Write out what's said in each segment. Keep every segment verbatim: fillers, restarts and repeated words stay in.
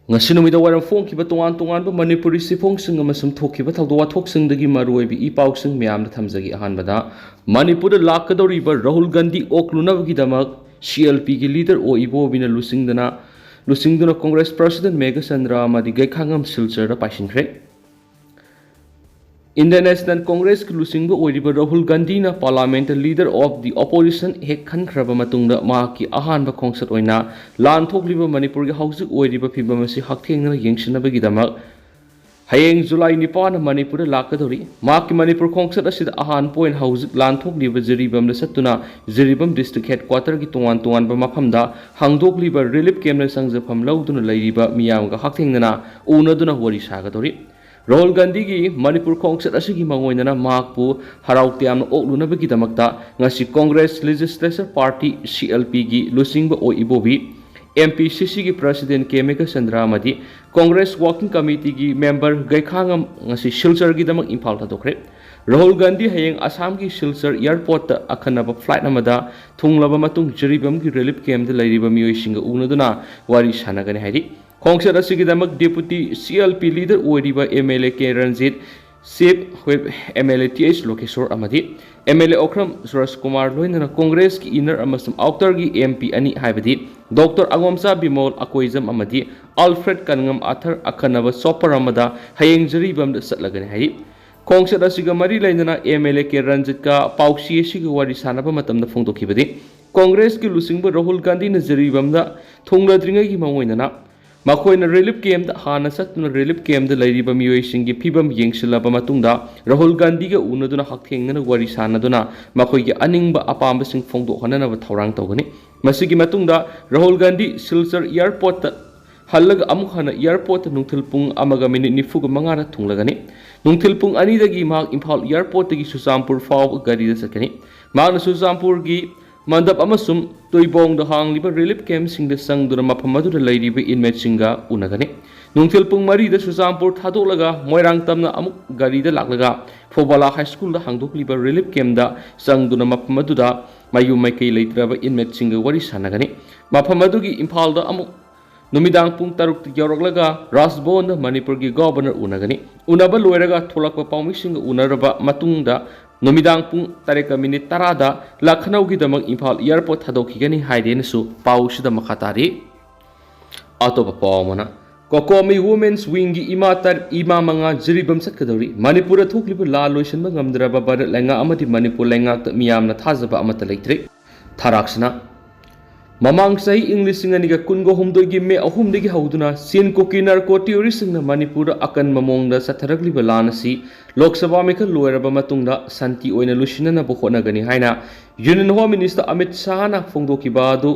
ꯉꯁꯤ ꯅꯨꯃꯤꯗꯥꯡ ꯋꯥꯏꯔꯝ ꯐꯣꯡꯈꯤꯕ ꯇꯣꯉꯥꯟ ꯇꯣꯉꯥꯟꯕ ꯃꯅꯤꯄꯨꯔꯤ ꯆꯦꯐꯣꯡꯁꯤꯡ ꯑꯃꯁꯨꯡ ꯊꯣꯛꯈꯤꯕ ꯊꯧꯗꯣꯛ ꯋꯥꯊꯣꯛꯁꯤꯡꯗꯒꯤ ꯃꯔꯨꯑꯣꯏꯕ ꯏ ꯄꯥꯎꯁꯤꯡ ꯃꯌꯥꯝꯗ ꯊꯝꯖꯒꯦ꯫ ꯑꯍꯥꯟꯕꯗ, ꯃꯅꯤꯄꯨꯔꯗ ꯂꯥꯛꯀꯗꯧꯔꯤꯕ ꯔꯥꯍꯨꯜ ꯒꯥꯟꯙꯤ ꯑꯣꯛꯂꯨꯅꯕꯒꯤꯗꯃꯛ ꯁꯤ ꯑꯦꯜ ꯄꯤꯒꯤ ꯂꯤꯗꯔ ꯑꯣ ꯏꯕꯣꯕꯤꯅ ꯂꯨꯆꯤꯡꯗꯅ ꯂꯨꯆꯤꯡꯗꯨꯅ ꯀꯣꯡꯒ꯭ꯔꯦꯁ ꯄ꯭ꯔꯁꯤꯗꯦꯟ ꯃꯦꯘꯆꯟꯗ꯭ꯔ ꯑꯃꯗꯤ ꯒꯩꯈꯥꯉꯝ ꯁꯤꯜꯆꯔꯗ ꯄꯥꯏꯁꯤꯟꯈ꯭ꯔꯦ꯫ ꯏꯟꯗꯤꯌꯟ ꯅꯦꯁꯅꯦꯜ ꯀꯣꯡꯒ꯭ꯔꯦꯁꯀꯤ ꯂꯨꯆꯤꯡꯕ ꯑꯣꯏꯔꯤꯕ ꯔꯥꯍꯨꯜ ꯒꯥꯟꯙꯤꯅ ꯄꯥꯔꯂꯥꯃꯦꯟꯠꯇ ꯂꯤꯗꯔ ꯑꯣꯐ ꯗꯤ ꯑꯣꯄꯣꯖꯤꯁꯟ ꯍꯦꯛ ꯈꯟꯈ꯭ꯔꯕ ꯃꯇꯨꯡꯗ ꯃꯍꯥꯛꯀꯤ ꯑꯍꯥꯟꯕ ꯈꯣꯡꯆꯠ ꯑꯣꯏꯅ ꯂꯥꯟ ꯊꯣꯛꯂꯤꯕ ꯃꯅꯤꯄꯨꯔꯒꯤ ꯍꯧꯖꯤꯛ ꯑꯣꯏꯔꯤꯕ ꯐꯤꯕꯝ ꯑꯁꯤ ꯍꯛꯊꯦꯡꯅꯅ ꯌꯦꯡꯁꯤꯟꯅꯕꯒꯤꯗꯃꯛ ꯍꯌꯦꯡ ꯖꯨꯂꯥꯏ ꯅꯤꯄꯥꯟꯅ ꯃꯅꯤꯄꯨꯔꯗ ꯂꯥꯛꯀꯗꯧꯔꯤ꯫ ꯃꯍꯥꯛꯀꯤ ꯃꯅꯤꯄꯨꯔ ꯈꯣꯡꯆꯠ ꯑꯁꯤꯗ ꯑꯍꯥꯟꯕ ꯑꯣꯏꯅ ꯍꯧꯖꯤꯛ ꯂꯥꯟ ꯊꯣꯛꯂꯤꯕ ꯖꯤꯔꯤꯕꯥꯝꯗ ꯆꯠꯇꯨꯅ ꯖꯤꯔꯤꯕꯥꯝ ꯗꯤꯁꯇ꯭ꯔꯤꯛ ꯍꯦꯗꯀ꯭ꯋꯥꯇꯔꯒꯤ ꯇꯣꯉꯥꯟ ꯇꯣꯉꯥꯟꯕ ꯃꯐꯝꯗ ꯍꯥꯡꯗꯣꯛꯂꯤꯕ ꯔꯤꯂꯤꯐ ꯀꯦꯝꯞꯅ ꯆꯪꯖꯐꯝ ꯂꯧꯗꯨꯅ ꯂꯩꯔꯤꯕ ꯃꯤꯌꯥꯝꯒ ꯍꯛꯊꯦꯡꯅꯅ ꯎꯅꯗꯨꯅ ꯋꯥꯔꯤ ꯁꯥꯒꯗꯧꯔꯤ꯫ ꯔꯥꯍꯨꯜ ꯒꯥꯟꯙꯤꯒꯤ ꯃꯅꯤꯄꯨꯔ ꯈꯣꯡꯆꯠ ꯑꯁꯤꯒꯤ ꯃꯥꯡꯑꯣꯏꯅꯅ ꯃꯍꯥꯛꯄꯨ ꯍꯔꯥꯎ ꯇꯌꯥꯝꯅ ꯑꯣꯛꯂꯨꯅꯕꯒꯤꯗꯃꯛꯇ ꯉꯁꯤ ꯀꯣꯡꯒ꯭ꯔꯦꯁ ꯂꯦꯖꯤꯁꯂꯦꯆꯔ ꯄꯥꯔꯇꯤ, ꯁꯤ ꯑꯦꯜ ꯄꯤꯒꯤ ꯂꯨꯆꯤꯡꯕ ꯑꯣꯏ ꯏꯕꯣꯕꯤ, ꯑꯦꯝ ꯄꯤ ꯁꯤ ꯁꯤꯒꯤ ꯄ꯭ꯔꯁꯤꯗꯦꯟ ꯀꯦ ꯃꯦꯘꯆꯟꯗ꯭ꯔ ꯑꯃꯗꯤ ꯀꯣꯡꯒ꯭ꯔꯦꯁ ꯋꯥꯔꯀꯤꯡ ꯀꯃꯤꯇꯤꯒꯤ ꯃꯦꯝꯕꯔ ꯒꯩꯈꯥꯉꯝ ꯉꯁꯤ ꯁꯤꯜꯆꯔꯒꯤꯗꯃꯛ ꯏꯝꯐꯥꯜ ꯊꯥꯗꯣꯛꯈ꯭ꯔꯦ꯫ ꯔꯥꯍꯨꯜ ꯒꯥꯟꯙꯤ ꯍꯌꯦꯡ ꯑꯁꯥꯝꯒꯤ ꯁꯤꯜꯆꯔ ꯑꯦꯌꯔꯄꯣꯔꯠꯇ ꯑꯈꯟꯅꯕ ꯐ꯭ꯂꯥꯏꯠ ꯑꯃꯗ ꯊꯨꯡꯂꯕ ꯃꯇꯨꯡ ꯖꯤꯔꯤꯕꯥꯝꯒꯤ ꯔꯤꯂꯤꯐ ꯀꯦꯝꯞꯇ ꯂꯩꯔꯤꯕ ꯃꯤꯑꯣꯏꯁꯤꯡꯒ ꯎꯅꯗꯨꯅ ꯋꯥꯔꯤ ꯁꯥꯟꯅꯒꯅꯤ ꯍꯥꯏꯔꯤ꯫ ꯈꯣꯡꯆꯠ ꯑꯁꯤꯒꯤꯗꯃꯛ deputy C L P leader ꯑꯣꯏꯔꯤꯕ M L A K Ranjit, chief whip M L A T H Lokeshwar ꯑꯃꯗꯤ M L A Okram Suraj Kumar ꯂꯣꯏꯅꯅ ꯀꯣꯡꯒ꯭ꯔꯦꯁꯀꯤ ꯏꯟꯅꯔ ꯑꯃꯁꯨꯡ ꯑꯥꯎꯇꯔꯒꯤ ꯑꯦꯝ ꯄꯤ ꯑꯅꯤ ꯍꯥꯏꯕꯗꯤ ꯗꯣꯛꯇꯔ ꯑꯉꯣꯝꯆꯥ ꯕꯤꯃꯣꯜ ꯑꯀꯣꯏꯖꯝ ꯑꯃꯗꯤ ꯑꯜꯐ꯭ꯔꯦꯗ ꯀꯟꯉꯝ ꯑꯥꯊꯔ ꯑꯈꯟꯅꯕ ꯆꯣꯄꯔ ꯑꯃꯗ ꯍꯌꯦꯡ ꯖꯤꯔꯤꯕꯥꯝꯗ ꯆꯠꯂꯒꯅꯤ ꯍꯥꯏꯔꯤ꯫ ꯈꯣꯡꯆꯠ ꯑꯁꯤꯒ ꯃꯔꯤ ꯂꯩꯅꯅ ꯑꯦꯝ ꯑꯦꯜ ꯑꯦ ꯀꯦ ꯔꯟꯖꯤꯠꯀ ꯄꯥꯎꯆꯦ ꯑꯁꯤꯒ ꯋꯥꯔꯤ ꯁꯥꯟꯅꯕ ꯃꯇꯝꯗ ꯐꯣꯡꯗꯣꯛꯈꯤꯕꯗꯤ, ꯀꯣꯡꯒ꯭ꯔꯦꯁꯀꯤ ꯂꯨꯆꯤꯡꯕ ꯔꯥꯍꯨꯜ ꯒꯥꯟꯙꯤꯅ ꯖꯤꯔꯤꯕꯥꯝꯗ ꯊꯨꯡꯂꯗ꯭ꯔꯤꯉꯩꯒꯤ ꯃꯥꯡꯑꯣꯏꯅꯅ ꯃꯈꯣꯏꯅ ꯔꯤꯂꯤꯐ ꯀꯦꯝꯞꯇ ꯍꯥꯟꯅ ꯆꯠꯇꯨꯅ ꯔꯤꯂꯤꯐ ꯀꯦꯝꯞꯇ ꯂꯩꯔꯤꯕ ꯃꯤꯑꯣꯏꯁꯤꯡꯒꯤ ꯐꯤꯕꯝ ꯌꯦꯡꯁꯤꯜꯂꯕ ꯃꯇꯨꯡꯗ ꯔꯥꯍꯨꯜ ꯒꯥꯟꯙꯤꯒ ꯎꯅꯗꯨꯅ ꯍꯛꯊꯦꯡꯅꯅ ꯋꯥꯔꯤ ꯁꯥꯟꯅꯗꯨꯅ ꯃꯈꯣꯏꯒꯤ ꯑꯅꯤꯡꯕ ꯑꯄꯥꯝꯕꯁꯤꯡ ꯐꯣꯡꯗꯣꯛꯍꯟꯅꯅꯕ ꯊꯧꯔꯥꯡ ꯇꯧꯒꯅꯤ꯫ ꯃꯁꯤꯒꯤ ꯃꯇꯨꯡꯗ ꯔꯥꯍꯨꯜ ꯒꯥꯟꯙꯤ ꯁꯤꯜꯆꯔ ꯑꯦꯌꯔꯄꯣꯔꯠꯇ ꯍꯜꯂꯒ ꯑꯃꯨꯛ ꯍꯟꯅ ꯑꯦꯌꯔꯄꯣꯔꯠꯇ ꯅꯨꯡꯊꯤꯜ ꯄꯨꯡ ꯑꯃꯒ ꯃꯤꯅꯤꯠ ꯅꯤꯐꯨꯒ ꯃꯉꯥꯗ ꯊꯨꯡꯂꯒꯅꯤ꯫ ꯅꯨꯡꯊꯤꯜ ꯄꯨꯡ ꯑꯅꯤꯗꯒꯤ ꯃꯍꯥꯛ ꯏꯝꯐꯥꯜ ꯑꯦꯌꯔꯄꯣꯔꯠꯇꯒꯤ ꯆꯨꯔꯆꯥꯟꯄꯨꯔ ꯐꯥꯎꯕ ꯒꯥꯔꯤꯗ ꯆꯠꯀꯅꯤ꯫ ꯃꯍꯥꯛꯅ ꯆꯨꯔꯆꯥꯟꯄꯨꯔꯒꯤ ꯃꯟꯗꯞ ꯑꯃꯁꯨꯡ ꯇꯨꯏꯕꯣꯡꯗ ꯍꯥꯡꯂꯤꯕ ꯔꯤꯂꯤꯐ ꯀꯦꯝꯞꯁꯤꯡꯗ ꯆꯪꯗꯨꯅ ꯃꯐꯝ ꯑꯗꯨꯗ ꯂꯩꯔꯤꯕ ꯏꯟꯃꯦꯠꯁꯤꯡꯒ ꯎꯅꯒꯅꯤ꯫ ꯅꯨꯡꯊꯤꯜ ꯄꯨꯡ ꯃꯔꯤꯗ ꯆꯨꯔꯆꯥꯟꯄꯨꯔ ꯊꯥꯗꯣꯛꯂꯒ ꯃꯣꯏꯔꯥꯡ ꯇꯝꯅ ꯑꯃꯨꯛ ꯒꯥꯔꯤꯗ ꯂꯥꯛꯂꯒ ꯐꯣꯕꯥꯂꯥ ꯍꯥꯏ ꯁ꯭ꯀꯨꯜꯗ ꯍꯥꯡꯗꯣꯛꯂꯤꯕ ꯔꯤꯂꯤꯐ ꯀꯦꯝꯞꯇ ꯆꯪꯗꯨꯅ ꯃꯐꯝ ꯑꯗꯨꯗ ꯃꯌꯨꯝ ꯃꯩꯀꯩ ꯂꯩꯇ꯭ꯔꯕ ꯏꯟꯃꯦꯠꯁꯤꯡꯒ ꯋꯥꯔꯤ ꯁꯥꯟꯅꯒꯅꯤ꯫ ꯃꯐꯝ ꯑꯗꯨꯒꯤ ꯏꯝꯐꯥꯜꯗ ꯑꯃꯨꯛ ꯅꯨꯃꯤꯗꯥꯡ ꯄꯨꯡ ꯇꯔꯨꯛꯇ ꯌꯧꯔꯛꯂꯒ ꯔꯥꯖ ꯚꯋꯟꯗ ꯃꯅꯤꯄꯨꯔꯒꯤ ꯒꯣꯚꯔꯅꯔ ꯎꯅꯒꯅꯤ꯫ ꯎꯅꯕ ꯂꯣꯏꯔꯒ ꯊꯣꯛꯂꯛꯄ ꯄꯥꯎꯃꯤꯁꯤꯡꯒ ꯎꯅꯔꯕ ꯃꯇꯨꯡꯗ ꯅꯨꯃꯤꯗꯥꯡ ꯄꯨꯡ ꯇꯔꯦꯠꯀ ꯃꯤꯅꯤꯠ ꯇꯔꯥꯗ ꯂꯈꯅꯧꯒꯤꯗꯃꯛ ꯏꯝꯐꯥꯜ ꯑꯦꯌꯔꯄꯣꯔꯠ ꯊꯥꯗꯣꯛꯈꯤꯒꯅꯤ ꯍꯥꯏꯔꯦꯅꯁꯨ ꯄꯥꯎꯁꯤꯗ ꯃꯈꯥ ꯇꯥꯔꯤ꯫ ꯑꯇꯣꯞꯄ ꯄꯥꯎ ꯑꯃꯅ, ꯀꯣꯀꯣꯃꯤ ꯋꯨꯃꯦꯟꯁ ꯋꯤꯡꯒꯤ ꯏꯃꯥ ꯇꯔ-, ꯏꯃꯥ ꯃꯉꯥ ꯖꯤꯔꯤꯕꯥꯝ ꯆꯠꯀꯗꯧꯔꯤ꯫ ꯃꯅꯤꯄꯨꯔꯗ ꯊꯣꯛꯂꯤꯕ ꯂꯥꯟ ꯂꯣꯏꯁꯤꯟꯕ ꯉꯝꯗ꯭ꯔꯕ ꯚꯥꯔꯠ ꯂꯩꯉꯥꯛ ꯑꯃꯗꯤ ꯃꯅꯤꯄꯨꯔ ꯂꯩꯉꯥꯛꯇ ꯃꯤꯌꯥꯝꯅ ꯊꯥꯖꯕ ꯑꯃꯠꯇ ꯂꯩꯇ꯭ꯔꯦ꯫ ꯊꯥꯔꯥꯛꯁꯅꯥ꯫ ꯃꯃꯥꯡ ꯆꯍꯤ ꯏꯪ ꯂꯤꯁꯤꯡ ꯑꯅꯤꯒ ꯀꯨꯟꯒ ꯍꯨꯝꯗꯣꯏꯒꯤ ꯃꯦ ꯑꯍꯨꯝꯗꯒꯤ ꯍꯧꯗꯨꯅ ꯆꯤꯟ ꯀꯨꯀꯤ ꯅꯥꯔꯀꯣ ꯇꯦꯔꯣꯔꯤꯁꯁꯤꯡꯅ ꯃꯅꯤꯄꯨꯔꯗ ꯑꯀꯟꯕ ꯃꯑꯣꯡꯗ ꯆꯠꯊꯔꯛꯂꯤꯕ ꯂꯥꯟ ꯑꯁꯤ ꯂꯣꯛ ꯁꯚꯥ ꯃꯤꯈꯜ ꯂꯣꯏꯔꯕ ꯃꯇꯨꯡꯗ ꯁꯥꯟꯇꯤ ꯑꯣꯏꯅ ꯂꯣꯏꯁꯤꯟꯅꯅꯕ ꯍꯣꯠꯅꯒꯅꯤ ꯍꯥꯏꯅ ꯌꯨꯅꯤꯌꯟ ꯍꯣꯝ ꯃꯤꯅꯤꯁꯇꯔ ꯑꯃꯤꯠ ꯁꯥꯍꯅ ꯐꯣꯡꯗꯣꯛꯈꯤꯕ ꯑꯗꯨ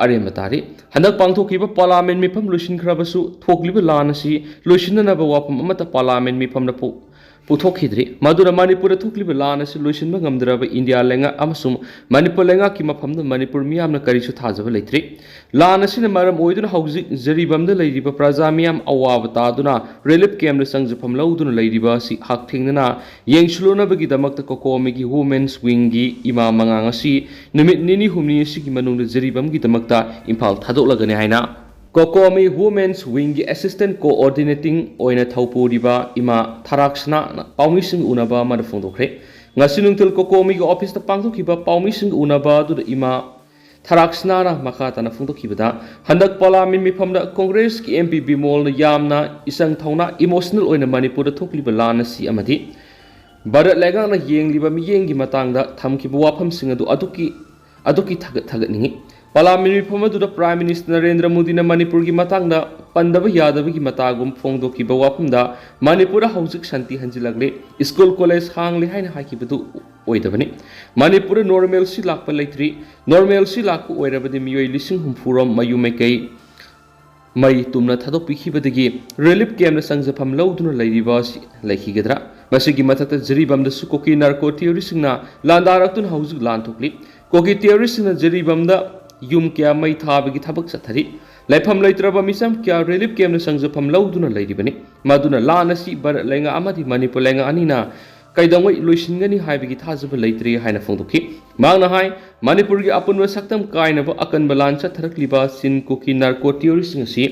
ꯑꯔꯦꯝꯕ ꯇꯥꯔꯤ꯫ ꯍꯟꯗꯛ ꯄꯥꯡꯊꯣꯛꯈꯤꯕ ꯄꯥꯔꯂꯥꯃꯦꯟ ꯃꯤꯐꯝ ꯂꯣꯏꯁꯤꯟꯈ꯭ꯔꯕꯁꯨ ꯊꯣꯛꯂꯤꯕ ꯂꯥꯟ ꯑꯁꯤ ꯂꯣꯏꯁꯤꯟꯅꯅꯕ ꯋꯥꯐꯝ ꯑꯃꯠꯇ ꯄꯥꯔꯂꯥꯃꯦꯟ ꯃꯤꯐꯝꯗ ꯄꯨ-, ꯄꯨꯊꯣꯛꯈꯤꯗ꯭ꯔꯤ꯫ ꯃꯗꯨꯅ ꯃꯅꯤꯄꯨꯔꯗ ꯊꯣꯛꯂꯤꯕ ꯂꯥꯟ ꯑꯁꯤ ꯂꯣꯏꯁꯤꯟꯕ ꯉꯝꯗ꯭ꯔꯕ ꯏꯟꯗꯤꯌꯥ ꯂꯩꯉꯥꯛ ꯑꯃꯁꯨꯡ ꯃꯅꯤꯄꯨꯔ ꯂꯩꯉꯥꯛꯀꯤ ꯃꯐꯝꯗ ꯃꯅꯤꯄꯨꯔ ꯃꯤꯌꯥꯝꯅ ꯀꯔꯤꯁꯨ ꯊꯥꯖꯕ ꯂꯩꯇ꯭ꯔꯤ꯫ ꯂꯥꯟ ꯑꯁꯤꯅ ꯃꯔꯝ ꯑꯣꯏꯗꯨꯅ ꯍꯧꯖꯤꯛ ꯖꯔꯤꯕꯥꯝꯗ ꯂꯩꯔꯤꯕ ꯄ꯭ꯔꯖꯥ ꯃꯤꯌꯥꯝ ꯑꯋꯥꯕ ꯇꯥꯗꯨꯅ ꯔꯤꯂꯤꯐ ꯀꯦꯝꯞꯇ ꯆꯪꯖꯐꯝ ꯂꯧꯗꯨꯅ ꯂꯩꯔꯤꯕ ꯑꯁꯤ ꯍꯛꯊꯦꯡꯅꯅ ꯌꯦꯡꯁꯤꯜꯂꯨꯅꯕꯒꯤꯗꯃꯛꯇ ꯀꯣꯀꯣꯃꯤꯒꯤ ꯋꯨꯃꯦꯟꯁ ꯋꯤꯡꯒꯤ ꯏꯃꯥ ꯃꯉꯥ ꯉꯁꯤ ꯅꯨꯃꯤꯠ ꯅꯤꯅꯤ ꯍꯨꯝꯅꯤ ꯑꯁꯤꯒꯤ ꯃꯅꯨꯡꯗ ꯖꯔꯤꯕꯥꯝꯒꯤꯗꯃꯛꯇ ꯏꯝꯐꯥꯜ ꯊꯥꯗꯣꯛꯂꯒꯅꯤ ꯍꯥꯏꯅ ꯀꯣꯀꯣꯃꯤ ꯋꯨꯃꯦꯟꯁ ꯋꯤꯡꯒꯤ ꯑꯦꯁꯤꯁꯇꯦꯟꯠ ꯀꯣꯑꯣꯔꯗꯤꯅꯦꯇꯤꯡ ꯑꯣꯏꯅ ꯊꯧꯄꯨꯔꯤꯕ ꯏꯃꯥ ꯊꯔꯥꯛꯁꯅꯥꯅ ꯄꯥꯎꯃꯤꯁꯤꯡ ꯎꯅꯕ ꯑꯃꯗ ꯐꯣꯡꯗꯣꯛꯈ꯭ꯔꯦ꯫ ꯉꯁꯤ ꯅꯨꯡꯊꯤꯜ ꯀꯣꯀꯣꯃꯤꯒꯤ ꯑꯣꯐꯤꯁꯇ ꯄꯥꯡꯊꯣꯛꯈꯤꯕ ꯄꯥꯎꯃꯤꯁꯤꯡ ꯎꯅꯕ ꯑꯗꯨꯗ ꯏꯃꯥ ꯊꯔꯥꯛꯁꯅꯥꯅ ꯃꯈꯥ ꯇꯥꯅ ꯐꯣꯡꯗꯣꯛꯈꯤꯕꯗ, ꯍꯟꯗꯛ ꯄꯥꯔꯂꯥꯃꯦꯟ ꯃꯤꯐꯝꯗ ꯀꯣꯡꯒ꯭ꯔꯦꯁꯀꯤ ꯑꯦꯝ ꯄꯤ ꯕꯤꯃꯣꯜꯅ ꯌꯥꯝꯅ ꯏꯆꯪ ꯊꯧꯅꯥ, ꯏꯃꯣꯁꯅꯦꯜ ꯑꯣꯏꯅ ꯃꯅꯤꯄꯨꯔꯗ ꯊꯣꯛꯂꯤꯕ ꯂꯥꯟ ꯑꯁꯤ ꯑꯃꯗꯤ ꯚꯥꯔꯠ ꯂꯩꯉꯥꯛꯅ ꯌꯦꯡꯂꯤꯕ ꯃꯤꯠꯌꯦꯡꯒꯤ ꯃꯇꯥꯡꯗ ꯊꯝꯈꯤꯕ ꯋꯥꯐꯝꯁꯤꯡ ꯑꯗꯨ ꯑꯗꯨꯛꯀꯤ, ꯑꯗꯨꯛꯀꯤ ꯊꯥꯒꯠ-, ꯊꯥꯒꯠꯅꯤꯡꯏ꯫ ꯄꯥꯔꯂꯥꯃꯦꯟ ꯃꯤꯐꯝ ꯑꯗꯨꯗ ꯄ꯭ꯔꯥꯏꯝ ꯃꯤꯅꯤꯁꯇꯔ ꯅꯔꯦꯟꯗ꯭ꯔ ꯃꯣꯗꯤꯅ ꯃꯅꯤꯄꯨꯔꯒꯤ ꯃꯇꯥꯡꯗ ꯄꯟꯗꯕ ꯌꯥꯗꯕꯒꯤ ꯃꯇꯥꯒꯨꯝ ꯐꯣꯡꯗꯣꯛꯈꯤꯕ ꯋꯥꯐꯝꯗ ꯃꯅꯤꯄꯨꯔꯗ ꯍꯧꯖꯤꯛ ꯁꯥꯟꯇꯤ ꯍꯟꯖꯤꯜꯂꯛꯂꯦ, ꯁ꯭ꯀꯨꯜ ꯀꯣꯂꯦꯖ ꯍꯥꯡꯂꯦ ꯍꯥꯏꯅ ꯍꯥꯏꯈꯤꯕꯗꯨ ꯑꯣꯏꯗꯕꯅꯤ꯫ ꯃꯅꯤꯄꯨꯔꯗ ꯅꯣꯔꯃꯦꯜꯁꯤ ꯂꯥꯛꯄ ꯂꯩꯇ꯭ꯔꯤ꯫ ꯅꯣꯔꯃꯦꯜꯁꯤ ꯂꯥꯛꯄ ꯑꯣꯏꯔꯕꯗꯤ ꯃꯤꯑꯣꯏ ꯂꯤꯁꯤꯡ ꯍꯨꯝꯐꯨ ꯔꯣꯝ ꯃꯌꯨꯝ ꯃꯩꯀꯩ ꯃꯩ ꯇꯨꯝꯅ ꯊꯥꯗꯣꯛꯄꯤꯈꯤꯕꯗꯒꯤ ꯔꯤꯂꯤꯐ ꯀꯦꯝꯞꯇ ꯆꯪꯖꯐꯝ ꯂꯧꯗꯨꯅ ꯂꯩꯔꯤꯕ ꯑꯁꯤ ꯂꯩꯈꯤꯒꯗ꯭ꯔꯥ? ꯃꯁꯤꯒꯤ ꯃꯊꯛꯇ ꯖꯤꯔꯤꯕꯥꯝꯗꯁꯨ ꯀꯨꯀꯤ ꯅꯥꯔꯀꯣ ꯇꯦꯔꯣꯔꯤꯁꯁꯤꯡꯅ ꯂꯥꯟꯗꯥꯔꯛꯇꯨꯅ ꯍꯧꯖꯤꯛ ꯂꯥꯟ ꯊꯣꯛꯂꯤ꯫ ꯀꯨꯀꯤ ꯇꯦꯔꯣꯔꯤꯁꯁꯤꯡꯅ ꯖꯤꯔꯤꯕꯥꯝꯗ ꯌꯨꯝ ꯀꯌꯥ ꯃꯩ ꯊꯥꯕꯒꯤ ꯊꯕꯛ ꯆꯠꯊꯔꯤ꯫ ꯂꯩꯐꯝ ꯂꯩꯇ꯭ꯔꯕ ꯃꯤꯆꯝ ꯀꯌꯥ ꯔꯤꯂꯤꯐ ꯀꯦꯝꯞꯇ ꯆꯪꯖꯐꯝ ꯂꯧꯗꯨꯅ ꯂꯩꯔꯤꯕꯅꯤ꯫ ꯃꯗꯨꯅ ꯂꯥꯟ ꯑꯁꯤ ꯚꯥꯔꯠ ꯂꯩꯉꯥꯛ ꯑꯃꯗꯤ ꯃꯅꯤꯄꯨꯔ ꯂꯩꯉꯥꯛ ꯑꯅꯤꯅ ꯀꯩꯗꯧꯉꯩ ꯂꯣꯏꯁꯤꯟꯒꯅꯤ ꯍꯥꯏꯕꯒꯤ ꯊꯥꯖꯕ ꯂꯩꯇ꯭ꯔꯤ ꯍꯥꯏꯅ ꯐꯣꯡꯗꯣꯛꯈꯤ꯫ ꯃꯍꯥꯛꯅ ꯍꯥꯏ, ꯃꯅꯤꯄꯨꯔꯒꯤ ꯑꯄꯨꯟꯕ ꯁꯛꯇꯝ ꯀꯥꯏꯅꯕ ꯑꯀꯟꯕ ꯂꯥꯟ ꯆꯠꯊꯔꯛꯂꯤꯕ ꯆꯤꯟ ꯀꯨꯀꯤ ꯅꯥꯔꯀꯣ ꯇꯦꯔꯣꯔꯤꯁꯁꯤꯡ ꯑꯁꯤ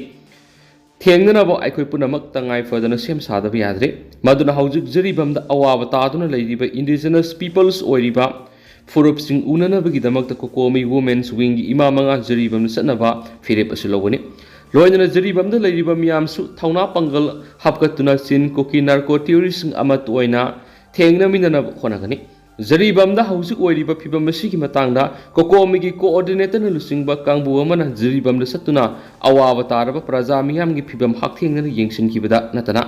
ꯊꯦꯡꯅꯅꯕ ꯑꯩꯈꯣꯏ ꯄꯨꯝꯅꯃꯛ ꯇꯉꯥꯏ ꯐꯗꯅ ꯁꯦꯝ ꯁꯥꯗꯕ ꯌꯥꯗ꯭ꯔꯦ꯫ ꯃꯗꯨꯅ ꯍꯧꯖꯤꯛ ꯖꯤꯔꯤꯕꯥꯝꯗ ꯑꯋꯥꯕ ꯇꯥꯗꯨꯅ ꯂꯩꯔꯤꯕ indigenous peoples ꯑꯣꯏꯔꯤꯕ ꯐꯨꯔꯨꯞꯁꯤꯡ ꯎꯅꯅꯕꯒꯤꯗꯃꯛꯇ COCOMI Women's Wingꯒꯤ ꯏꯃꯥ ꯃꯉꯥ ꯖꯤꯔꯤꯕꯥꯝꯗ ꯆꯠꯅꯕ ꯐꯤꯔꯦꯞ ꯑꯁꯤ ꯂꯧꯒꯅꯤ꯫ ꯂꯣꯏꯅꯅ ꯖꯤꯔꯤꯕꯥꯝꯗ ꯂꯩꯔꯤꯕ ꯃꯤꯌꯥꯝꯁꯨ ꯊꯧꯅꯥ ꯄꯥꯡꯒꯜ ꯍꯥꯞꯀꯠꯇꯨꯅ ꯆꯤꯟ ꯀꯨꯀꯤ ꯅꯥꯔꯀꯣ ꯇꯦꯔꯣꯔꯤꯁꯁꯤꯡ ꯑꯃꯠꯇ ꯑꯣꯏꯅ ꯊꯦꯡꯅꯃꯤꯟꯅꯅꯕ ꯍꯣꯠꯅꯒꯅꯤ꯫ ꯖꯤꯔꯤꯕꯥꯝꯗ ꯍꯧꯖꯤꯛ ꯑꯣꯏꯔꯤꯕ ꯐꯤꯕꯝ ꯑꯁꯤꯒꯤ ꯃꯇꯥꯡꯗ COCOMIꯒꯤ coordinatorꯅ ꯂꯨꯆꯤꯡꯕ ꯀꯥꯡꯕꯨ ꯑꯃꯅ ꯖꯤꯔꯤꯕꯥꯝꯗ ꯆꯠꯇꯨꯅ ꯑꯋꯥꯕ ꯇꯥꯔꯕ ꯄ꯭ꯔꯖꯥ ꯃꯤꯌꯥꯝꯒꯤ ꯐꯤꯕꯝ ꯍꯛꯊꯦꯡꯅꯅ ꯌꯦꯡꯁꯤꯟꯈꯤꯕꯗ ꯅꯠꯇꯅ,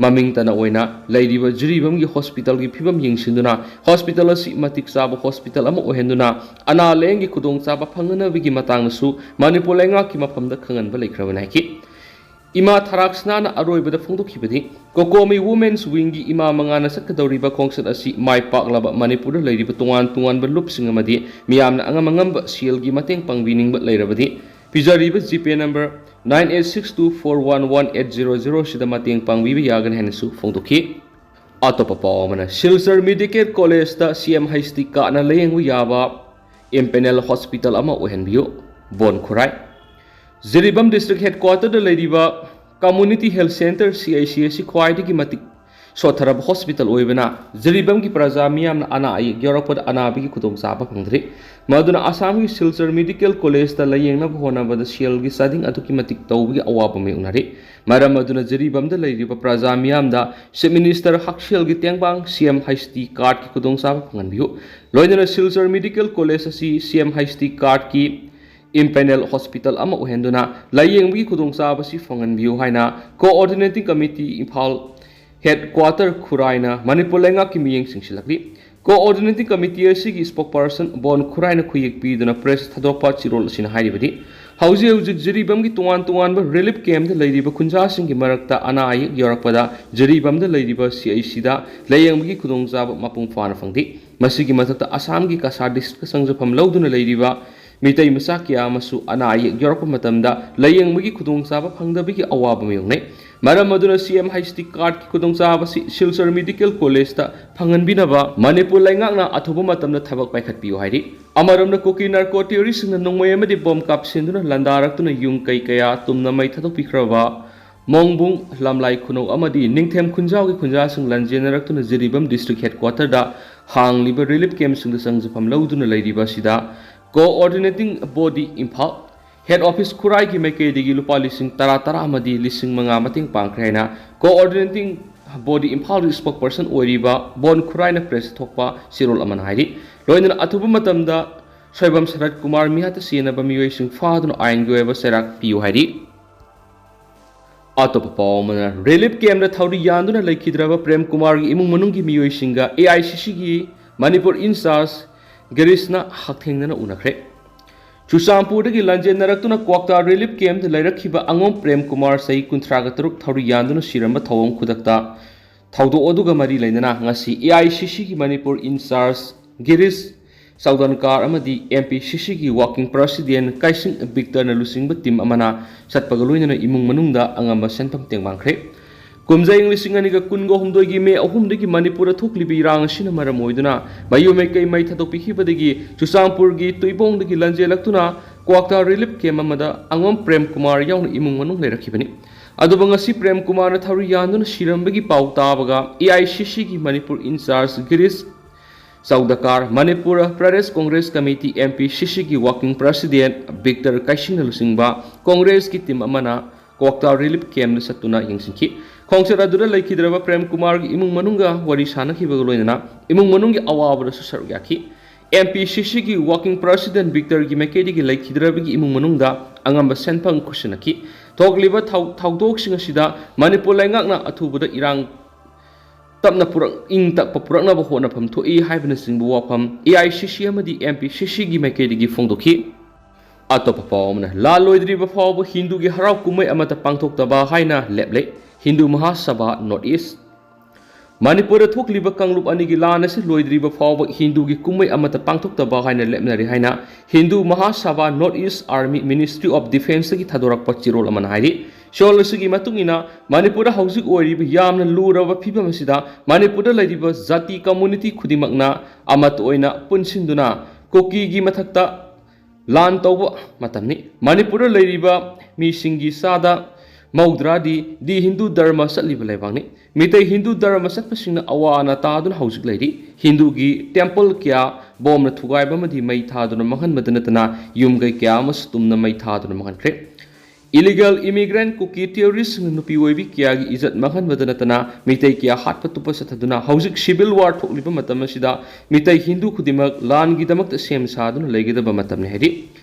ꯃꯃꯤꯡꯇꯅ ꯑꯣꯏꯅ ꯂꯩꯔꯤꯕ ꯖꯤꯔꯤꯕꯥꯝꯒꯤ hospitalꯒꯤ ꯐꯤꯕꯝ ꯌꯦꯡꯁꯤꯟꯗꯨꯅ, hospital ꯑꯁꯤ ꯃꯇꯤꯛ ꯆꯥꯕ hospital ꯑꯃ ꯑꯣꯏꯍꯟꯗꯨꯅ, ꯑꯅꯥ ꯂꯥꯌꯦꯡꯒꯤ ꯈꯨꯗꯣꯡꯆꯥꯕ ꯐꯪꯅꯅꯕꯒꯤ ꯃꯇꯥꯡꯗꯁꯨ ꯃꯅꯤꯄꯨꯔ ꯂꯩꯉꯥꯛꯀꯤ ꯃꯐꯝꯗ ꯈꯪꯍꯟꯕ ꯂꯩꯈ꯭ꯔꯕꯅꯤ ꯍꯥꯏꯈꯤ꯫ ꯏꯃꯥ ꯊꯔꯥꯛꯁꯅꯥꯅ ꯑꯔꯣꯏꯕꯗ ꯐꯣꯡꯗꯣꯛꯈꯤꯕꯗꯤ, COCOMI Women's Wingꯒꯤ ꯏꯃꯥ ꯃꯉꯥꯅ ꯆꯠꯀꯗꯧꯔꯤꯕ ꯈꯣꯡꯆꯠ ꯑꯁꯤ ꯃꯥꯏ ꯄꯥꯛꯂꯕ ꯃꯅꯤꯄꯨꯔꯗ ꯂꯩꯔꯤꯕ ꯇꯣꯉꯥꯟ ꯇꯣꯉꯥꯟꯕ ꯂꯨꯞꯁꯤꯡ ꯑꯃꯗꯤ ꯃꯤꯌꯥꯝꯅ ꯑꯉꯝ ꯑꯉꯝꯕ ꯁꯦꯜꯒꯤ ꯃꯇꯦꯡ ꯄꯥꯡꯕꯤꯅꯤꯡꯕ ꯂꯩꯔꯕꯗꯤ, ꯄꯤꯖꯔꯤꯕ GPay number nine eight six two four one one eight zero zero ꯁꯤꯗ ꯃꯇꯦꯡ ꯄꯥꯡꯕꯤꯕ ꯌꯥꯒꯅꯤ ꯍꯥꯏꯅꯁꯨ ꯐꯣꯡꯗꯣꯛꯈꯤ꯫ ꯑꯇꯣꯞꯄ ꯄꯥꯎ ꯑꯃꯅ, ꯁꯤꯜꯆꯔ ꯃꯦꯗꯤꯀꯦꯜ ꯀꯣꯂꯦꯖꯇ CM HD cardꯅ ꯂꯥꯌꯦꯡꯕ ꯌꯥꯕ impanel hospital ꯑꯃ ꯑꯣꯏꯍꯟꯕꯤꯌꯨ, ꯕꯣꯟ ꯈꯨꯔꯥꯏ꯫ ꯖꯤꯔꯤꯕꯥꯝ district headquarterꯗ ꯂꯩꯔꯤꯕ Community Health Centre, CHC ꯑꯁꯤ ꯈ꯭ꯋꯥꯏꯗꯒꯤ ꯃꯇꯤꯛ ꯁꯣꯠꯊꯔꯕ hospital ꯑꯣꯏꯕꯅ, ꯖꯤꯔꯤꯕꯥꯝꯒꯤ ꯄ꯭ꯔꯖꯥ ꯃꯤꯌꯥꯝꯅ ꯑꯅꯥ ꯑꯌꯦꯛ ꯌꯥꯎꯔꯛꯄꯗ ꯑꯅꯥꯕꯒꯤ ꯈꯨꯗꯣꯡꯆꯥꯕ ꯐꯪꯗ꯭ꯔꯤ꯫ ꯃꯗꯨꯅ ꯑꯁꯥꯝꯒꯤ ꯁꯤꯜꯆꯔ ꯃꯦꯗꯤꯀꯦꯜ ꯀꯣꯂꯦꯖꯇ ꯂꯥꯌꯦꯡꯅꯕ ꯍꯣꯠꯅꯕꯗ ꯁꯦꯜꯒꯤ ꯆꯥꯗꯤꯡ ꯑꯗꯨꯛꯀꯤ ꯃꯇꯤꯛ ꯇꯧꯕꯒꯤ ꯑꯋꯥꯕ ꯃꯥꯌꯣꯛꯅꯔꯤ꯫ ꯃꯔꯝ ꯑꯗꯨꯅ ꯖꯤꯔꯤꯕꯥꯝꯗ ꯂꯩꯔꯤꯕ ꯄ꯭ꯔꯖꯥ ꯃꯤꯌꯥꯝꯗ Chief Minister ꯍꯛꯁꯦꯜꯒꯤ ꯇꯦꯡꯕꯥꯡ CM HD cardꯀꯤ ꯈꯨꯗꯣꯡꯆꯥꯕ ꯐꯪꯍꯟꯕꯤꯌꯨ꯫ ꯂꯣꯏꯅꯅ ꯁꯤꯜꯆꯔ ꯃꯦꯗꯤꯀꯦꯜ ꯀꯣꯂꯦꯖ ꯑꯁꯤ CM HD cardꯀꯤ impanel hospital ꯑꯃ ꯑꯣꯏꯍꯟꯗꯨꯅ ꯂꯥꯌꯦꯡꯕꯒꯤ ꯈꯨꯗꯣꯡꯆꯥꯕ ꯑꯁꯤ ꯐꯪꯍꯟꯕꯤꯌꯨ ꯍꯥꯏꯅ Coordinating Committee Imphal headquarter ꯈꯨꯔꯥꯏꯅ Manipur ꯂꯩꯉꯥꯛꯀꯤ ꯃꯤꯠꯌꯦꯡ ꯆꯤꯡꯁꯤꯜꯂꯛꯂꯤ꯫ Coordinating Committee ꯑꯁꯤꯒꯤ spokesperson ꯕꯣꯟ ꯈꯨꯔꯥꯏꯅ ꯈꯨꯌꯦꯛ ꯄꯤꯗꯨꯅ press ꯊꯥꯗꯣꯛꯄ ꯆꯤꯔꯣꯜ ꯑꯁꯤꯅ ꯍꯥꯏꯔꯤꯕꯗꯤ, ꯍꯧꯖꯤꯛ ꯍꯧꯖꯤꯛ ꯖꯤꯔꯤꯕꯥꯝꯒꯤ ꯇꯣꯉꯥꯟ ꯇꯣꯉꯥꯟꯕ relief campꯇ ꯂꯩꯔꯤꯕ ꯈꯨꯟꯖꯥꯁꯤꯡꯒꯤ ꯃꯔꯛꯇ ꯑꯅꯥ ꯑꯌꯦꯛ ꯌꯥꯎꯔꯛꯄꯗ ꯖꯤꯔꯤꯕꯥꯝꯗ ꯂꯩꯔꯤꯕ CHCꯗ ꯂꯥꯌꯦꯡꯕꯒꯤ ꯈꯨꯗꯣꯡꯆꯥꯕ ꯃꯄꯨꯡ ꯐꯥꯅ ꯐꯪꯗꯦ꯫ ꯃꯁꯤꯒꯤ ꯃꯊꯛꯇ ꯑꯁꯥꯝꯒꯤ ꯀꯁꯥꯔ districtꯀ ꯁꯪꯖꯐꯝ ꯂꯧꯗꯨꯅ ꯂꯩꯔꯤꯕ ꯃꯤꯇꯩ ꯃꯆꯥ ꯀꯌꯥ ꯑꯃꯁꯨ ꯑꯅꯥ ꯑꯌꯦꯛ ꯌꯥꯎꯔꯛꯄ ꯃꯇꯝꯗ ꯂꯥꯌꯦꯡꯕꯒꯤ ꯈꯨꯗꯣꯡꯆꯥꯕ ꯐꯪꯗꯕꯒꯤ ꯑꯋꯥꯕ ꯃꯥꯌꯣꯛꯅꯩ꯫ ꯃꯔꯝ ꯑꯗꯨꯅ ꯁꯤ ꯑꯦꯝ ꯍꯩꯆ ꯗꯤ ꯀꯥꯔꯗꯀꯤ ꯈꯨꯗꯣꯡꯆꯥꯕ ꯑꯁꯤ ꯁꯤꯜꯆꯔ ꯃꯦꯗꯤꯀꯦꯜ ꯀꯣꯂꯦꯖꯇ ꯐꯪꯍꯟꯕꯤꯅꯕ ꯃꯅꯤꯄꯨꯔ ꯂꯩꯉꯥꯛꯅ ꯑꯊꯨꯕ ꯃꯇꯝꯗ ꯊꯕꯛ ꯄꯥꯏꯈꯠꯄꯤꯌꯨ ꯍꯥꯏꯔꯤ꯫ ꯑꯃꯔꯣꯝꯗ ꯀꯨꯀꯤ ꯅꯥꯔꯀꯣ ꯇꯦꯔꯣꯔꯤꯁꯁꯤꯡꯅ ꯅꯣꯡꯃꯩ ꯑꯃꯗꯤ ꯕꯣꯝ ꯀꯥꯞꯁꯤꯟꯗꯨꯅ ꯂꯥꯟꯗꯥꯔꯛꯇꯨꯅ ꯌꯨꯝ ꯀꯩ ꯀꯌꯥ ꯇꯨꯝꯅ ꯃꯩ ꯊꯥꯗꯣꯛꯄꯤꯈ꯭ꯔꯕ ꯃꯣꯡꯕꯨꯡ, ꯂꯝꯂꯥꯏ ꯈꯨꯅꯧ ꯑꯃꯗꯤ ꯅꯤꯡꯊꯦꯝ ꯈꯨꯟꯖꯥꯎꯒꯤ ꯈꯨꯟꯖꯥꯁꯤꯡ ꯂꯥꯟꯖꯦꯟꯅꯔꯛꯇꯨꯅ ꯖꯤꯔꯤꯕꯥꯝ ꯗꯤꯁꯇ꯭ꯔꯤꯛ ꯍꯦꯗꯀ꯭ꯋꯥꯇꯔꯗ ꯍꯥꯡꯂꯤꯕ ꯔꯤꯂꯤꯐ ꯀꯦꯝꯞꯁꯤꯡꯗ ꯆꯪꯖꯐꯝ ꯂꯧꯗꯨꯅ ꯂꯩꯔꯤꯕ ꯑꯁꯤꯗ coordinating body Imphal, head office ꯈꯨꯔꯥꯏꯒꯤ ꯃꯥꯏꯀꯩꯗꯒꯤ ꯂꯨꯄꯥ ꯂꯤꯁꯤꯡ ꯇꯔꯥ ꯇꯔꯥ ꯑꯃꯗꯤ ꯂꯤꯁꯤꯡ ꯃꯉꯥ ꯃꯇꯦꯡ ꯄꯥꯡꯈ꯭ꯔꯦ ꯍꯥꯏꯅ ꯀꯣꯑꯣꯔꯗꯤꯅꯦꯇꯤꯡ ꯕꯣꯗꯤ ꯏꯝꯐꯥꯜꯒꯤ ꯁ꯭ꯄꯣꯛꯄꯔꯁꯟ ꯑꯣꯏꯔꯤꯕ ꯕꯣꯟ ꯈꯨꯔꯥꯏꯅ ꯄ꯭ꯔꯦꯁꯇ ꯊꯣꯛꯄ ꯆꯦꯔꯣꯜ ꯑꯃꯅ ꯍꯥꯏꯔꯤ꯫ ꯂꯣꯏꯅꯅ ꯑꯊꯨꯕ ꯃꯇꯝꯗ ꯁꯣꯏꯕꯝ ꯁꯔꯠ ꯀꯨꯃꯥꯔ ꯃꯤꯍꯥꯠꯇ ꯆꯦꯟꯅꯕ ꯃꯤꯑꯣꯏꯁꯤꯡ ꯐꯥꯗꯨꯅ ꯑꯥꯏꯟꯒꯤ ꯑꯣꯏꯕ ꯆꯩꯔꯥꯛ ꯄꯤꯌꯨ ꯍꯥꯏꯔꯤ꯫ ꯑꯇꯣꯞꯄ ꯄꯥꯎ ꯑꯃꯅ, ꯔꯤꯂꯤꯐ ꯀꯦꯝꯞꯇ ꯊꯧꯔꯤ ꯌꯥꯟꯗꯨꯅ ꯂꯩꯈꯤꯗ꯭ꯔꯕ ꯄ꯭ꯔꯦꯝ ꯀꯨꯃꯥꯔꯒꯤ ꯏꯃꯨꯡ ꯃꯅꯨꯡꯒꯤ ꯃꯤꯑꯣꯏꯁꯤꯡꯒ ꯑꯦ ꯑꯥꯏ ꯁꯤ ꯁꯤꯒꯤ ꯃꯅꯤꯄꯨꯔ ꯏꯟꯆꯥꯔꯖ ꯒꯤꯔꯤꯁꯅ ꯍꯛꯊꯦꯡꯅꯅ ꯎꯅꯈ꯭ꯔꯦ꯫ ꯆꯨꯔꯆꯥꯟꯄꯨꯔꯗꯒꯤ ꯂꯥꯟꯖꯦꯟꯅꯔꯛꯇꯨꯅ ꯀ꯭ꯋꯥꯛꯇꯥ ꯔꯤꯂꯤꯐ ꯀꯦꯝꯞꯇ ꯂꯩꯔꯛꯈꯤꯕ ꯑꯉꯣꯝ ꯄ꯭ꯔꯦꯝ ꯀꯨꯃꯥꯔ, ꯆꯍꯤ ꯀꯨꯟꯊ꯭ꯔꯥꯒ ꯇꯔꯨꯛ, ꯊꯧꯔꯤ ꯌꯥꯟꯗꯨꯅ ꯁꯤꯔꯝꯕ ꯊꯧꯑꯣꯡ ꯈꯨꯗꯛꯇ ꯊꯧꯗꯣꯛ ꯑꯗꯨꯒ ꯃꯔꯤ ꯂꯩꯅꯅ ꯉꯁꯤ ꯑꯦ ꯑꯥꯏ ꯁꯤ ꯁꯤꯒꯤ ꯃꯅꯤꯄꯨꯔ ꯏꯟꯆꯥꯔꯖ ꯒꯤꯔꯤꯁ ꯆꯧꯗꯟꯀꯥꯔ ꯑꯃꯗꯤ ꯑꯦꯝ ꯄꯤ ꯁꯤ ꯁꯤꯒꯤ ꯋꯥꯔꯀꯤꯡ ꯄ꯭ꯔꯁꯤꯗꯦꯟ ꯀꯥꯏꯁꯤꯡ ꯕꯤꯛꯇꯔꯅ ꯂꯨꯆꯤꯡꯕ ꯇꯤꯝ ꯑꯃꯅ ꯆꯠꯄꯒ ꯂꯣꯏꯅꯅ ꯏꯃꯨꯡ ꯃꯅꯨꯡꯗ ꯑꯉꯝꯕ ꯁꯦꯟꯐꯝ ꯇꯦꯡꯕꯥꯡꯈ꯭ꯔꯦ꯫ ꯀꯨꯝꯖꯥ ꯏꯪ ꯂꯤꯁꯤꯡ ꯑꯅꯤꯒ ꯀꯨꯟꯒ ꯍꯨꯝꯗꯣꯏꯒꯤ ꯃꯦ ꯑꯍꯨꯝꯗꯒꯤ ꯃꯅꯤꯄꯨꯔꯗ ꯊꯣꯛꯂꯤꯕ ꯏꯔꯥꯡ ꯑꯁꯤꯅ ꯃꯔꯝ ꯑꯣꯏꯗꯨꯅ ꯃꯌꯨꯝ ꯃꯩꯀꯩ ꯃꯩ ꯊꯥꯗꯣꯛꯄꯤꯈꯤꯕꯗꯒꯤ ꯆꯨꯔꯆꯥꯟꯄꯨꯔꯒꯤ ꯇꯨꯏꯕꯣꯡꯗꯒꯤ ꯂꯥꯟꯖꯦꯜꯂꯛꯇꯨꯅ ꯀ꯭ꯋꯥꯛꯇꯥ ꯔꯤꯂꯤꯐ ꯀꯦꯝꯞ ꯑꯃꯗ ꯑꯉꯣꯝ ꯄ꯭ꯔꯦꯝ ꯀꯨꯃꯥꯔ ꯌꯥꯎꯅ ꯏꯃꯨꯡ ꯃꯅꯨꯡ ꯂꯩꯔꯛꯈꯤꯕꯅꯤ꯫ ꯑꯗꯨꯕꯨ ꯉꯁꯤ ꯄ꯭ꯔꯦꯝ ꯀꯨꯃꯥꯔꯅ ꯊꯧꯔꯤ ꯌꯥꯟꯗꯨꯅ ꯁꯤꯔꯝꯕꯒꯤ ꯄꯥꯎ ꯇꯥꯕꯒ ꯑꯦ ꯑꯥꯏ ꯁꯤ ꯁꯤꯒꯤ Manipur in charge Girish Chodankar, Manipur Pradesh Congress committee, M P C ꯁꯤꯒꯤ ꯋꯥꯔꯀꯤꯡ ꯄ꯭ꯔꯁꯤꯗꯦꯟ ꯕꯤꯛꯇꯔ ꯀꯥꯏꯁꯤꯡꯅ ꯂꯨꯆꯤꯡꯕ ꯀꯣꯡꯒ꯭ꯔꯦꯁꯀꯤ ꯇꯤꯝ ꯑꯃꯅ ꯀ꯭ꯋꯥꯛꯇꯥ ꯔꯤꯂꯤꯐ ꯀꯦꯝꯞꯇ ꯆꯠꯇꯨꯅ ꯌꯦꯡꯁꯤꯟꯈꯤ꯫ ꯈꯣꯡꯆꯠ ꯑꯗꯨꯗ ꯂꯩꯈꯤꯗ꯭ꯔꯕ ꯄ꯭ꯔꯦꯝ ꯀꯨꯃꯥꯔꯒꯤ ꯏꯃꯨꯡ ꯃꯅꯨꯡꯒ ꯋꯥꯔꯤ ꯁꯥꯅꯈꯤꯕꯒ ꯂꯣꯏꯅꯅ ꯏꯃꯨꯡ ꯃꯅꯨꯡꯒꯤ ꯑꯋꯥꯕꯗꯁꯨ ꯁꯔꯨꯛ ꯌꯥꯈꯤ꯫ ꯑꯦꯝ ꯄꯤ ꯁꯤ ꯁꯤꯒꯤ ꯋꯥꯔꯀꯤꯡ ꯄ꯭ꯔꯁꯤꯗꯦꯟ ꯕꯤꯛꯇꯔꯒꯤ ꯃꯥꯏꯀꯩꯗꯒꯤ ꯂꯩꯈꯤꯗ꯭ꯔꯕꯒꯤ ꯏꯃꯨꯡ ꯃꯅꯨꯡꯗ ꯑꯉꯝꯕ ꯁꯦꯟꯐꯝ ꯈꯨꯠꯁꯤꯟꯅꯈꯤ꯫ ꯊꯣꯛꯂꯤꯕ ꯊꯧ-, ꯊꯧꯗꯣꯛꯁꯤꯡ ꯑꯁꯤꯗ ꯃꯅꯤꯄꯨꯔ ꯂꯩꯉꯥꯛꯅ ꯑꯊꯨꯕꯗ ꯏꯔꯥꯡ ꯇꯞꯅ ꯄꯨꯔꯛ-, ꯏꯪ ꯇꯞꯄ ꯄꯨꯔꯛꯅꯕ ꯍꯣꯠꯅꯐꯝ ꯊꯣꯛꯏ ꯍꯥꯏꯕꯅꯆꯤꯡꯕ ꯋꯥꯐꯝ ꯑꯦ ꯑꯥꯏ ꯁꯤ ꯁꯤ ꯑꯃꯗꯤ ꯑꯦꯝ ꯄꯤ ꯁꯤ ꯁꯤꯒꯤ ꯃꯥꯏꯀꯩꯗꯒꯤ ꯐꯣꯡꯗꯣꯛꯈꯤ꯫ ꯑꯇꯣꯞꯄ ꯄꯥꯎ ꯑꯃꯅ, ꯂꯥꯜ ꯂꯣꯏꯗ꯭ꯔꯤꯕ ꯐꯥꯎꯕ ꯍꯤꯟꯗꯨꯒꯤ ꯍꯔꯥꯎ ꯀꯨꯝꯍꯩ ꯑꯃꯠꯇ ꯄꯥꯡꯊꯣꯛꯇꯕ ꯍꯥꯏꯅ ꯂꯦꯞꯂꯦ ꯍꯤꯟꯗꯨ ꯃꯍꯥꯁꯚꯥ ꯅꯣꯔꯠ ꯏꯁ꯫ ꯃꯅꯤꯄꯨꯔꯗ ꯊꯣꯛꯂꯤꯕ ꯀꯥꯡꯂꯨꯞ ꯑꯅꯤꯒꯤ ꯂꯥꯟ ꯑꯁꯤ ꯂꯣꯏꯗ꯭ꯔꯤꯕ ꯐꯥꯎꯕ ꯍꯤꯟꯗꯨꯒꯤ ꯀꯨꯝꯍꯩ ꯑꯃꯠꯇ ꯄꯥꯡꯊꯣꯛꯇꯕ ꯍꯥꯏꯅ ꯂꯦꯞꯅꯔꯤ ꯍꯥꯏꯅ Hindu ꯃꯍꯥꯁꯚꯥ North East Army Ministry of Defenceꯇꯒꯤ ꯊꯥꯗꯣꯔꯛꯄ ꯆꯦꯔꯣꯜ ꯑꯃꯅ ꯍꯥꯏꯔꯤ꯫ ꯆꯦꯔꯣꯜ ꯑꯁꯤꯒꯤ ꯃꯇꯨꯡ ꯏꯟꯅ, ꯃꯅꯤꯄꯨꯔꯗ ꯍꯧꯖꯤꯛ ꯑꯣꯏꯔꯤꯕ ꯌꯥꯝꯅ ꯂꯨꯔꯕ ꯐꯤꯕꯝ ꯑꯁꯤꯗ ꯃꯅꯤꯄꯨꯔꯗ ꯂꯩꯔꯤꯕ ꯖꯥꯇꯤ community ꯈꯨꯗꯤꯡꯃꯛꯅ ꯑꯃꯠꯇ ꯑꯣꯏꯅ ꯄꯨꯟꯁꯤꯟꯗꯨꯅ ꯀꯨꯀꯤꯒꯤ ꯃꯊꯛꯇ ꯂꯥꯟ ꯇꯧꯕ ꯃꯇꯝꯅꯤ꯫ ꯃꯅꯤꯄꯨꯔꯗ ꯂꯩꯔꯤꯕ ꯃꯤꯁꯤꯡꯒꯤ ꯆꯥꯗ ꯃꯧꯗ꯭ꯔꯥꯗꯤ ꯗꯤ ꯍꯤꯟꯗꯨ ꯙꯔꯃ ꯆꯠꯂꯤꯕ ꯂꯩꯕꯥꯛꯅꯤ꯫ ꯃꯤꯇꯩ ꯍꯤꯟꯗꯨ ꯙꯔꯃ ꯆꯠꯄꯁꯤꯡꯅ ꯑꯋꯥ ꯑꯅꯥ ꯇꯥꯗꯨꯅ ꯍꯧꯖꯤꯛ ꯂꯩꯔꯤ꯫ ꯍꯤꯟꯗꯨꯒꯤ temple ꯀꯌꯥ ꯕꯣꯝꯅ ꯊꯨꯒꯥꯏꯕ ꯑꯃꯗꯤ ꯃꯩ ꯊꯥꯗꯨꯅ ꯃꯥꯡꯍꯟꯕꯗ ꯅꯠꯇꯅ ꯌꯨꯝ ꯀꯩ ꯀꯌꯥ ꯑꯃꯁꯨ ꯇꯨꯝꯅ ꯃꯩ ꯊꯥꯗꯨꯅ ꯃꯥꯡꯍꯟꯈ꯭ꯔꯦ꯫ Illegal immigrant ꯀꯨꯀꯤ terroristꯁꯤꯡꯅ ꯅꯨꯄꯤ ꯑꯣꯏꯕꯤ ꯀꯌꯥꯒꯤ ꯏꯖꯠ ꯃꯥꯡꯍꯟꯕꯗ ꯅꯠꯇꯅ ꯃꯤꯇꯩ ꯀꯌꯥ ꯍꯥꯠꯄ ꯇꯨꯞꯄ ꯆꯠꯊꯗꯨꯅ ꯍꯧꯖꯤꯛ civil war ꯊꯣꯛꯂꯤꯕ ꯃꯇꯝ ꯑꯁꯤꯗ ꯃꯤꯇꯩ ꯍꯤꯟꯗꯨ ꯈꯨꯗꯤꯡꯃꯛ ꯂꯥꯟꯒꯤꯗꯃꯛꯇ ꯁꯦꯝ ꯁꯥꯗꯨꯅ ꯂꯩꯒꯗꯕ ꯃꯇꯝꯅꯤ ꯍꯥꯏꯔꯤ꯫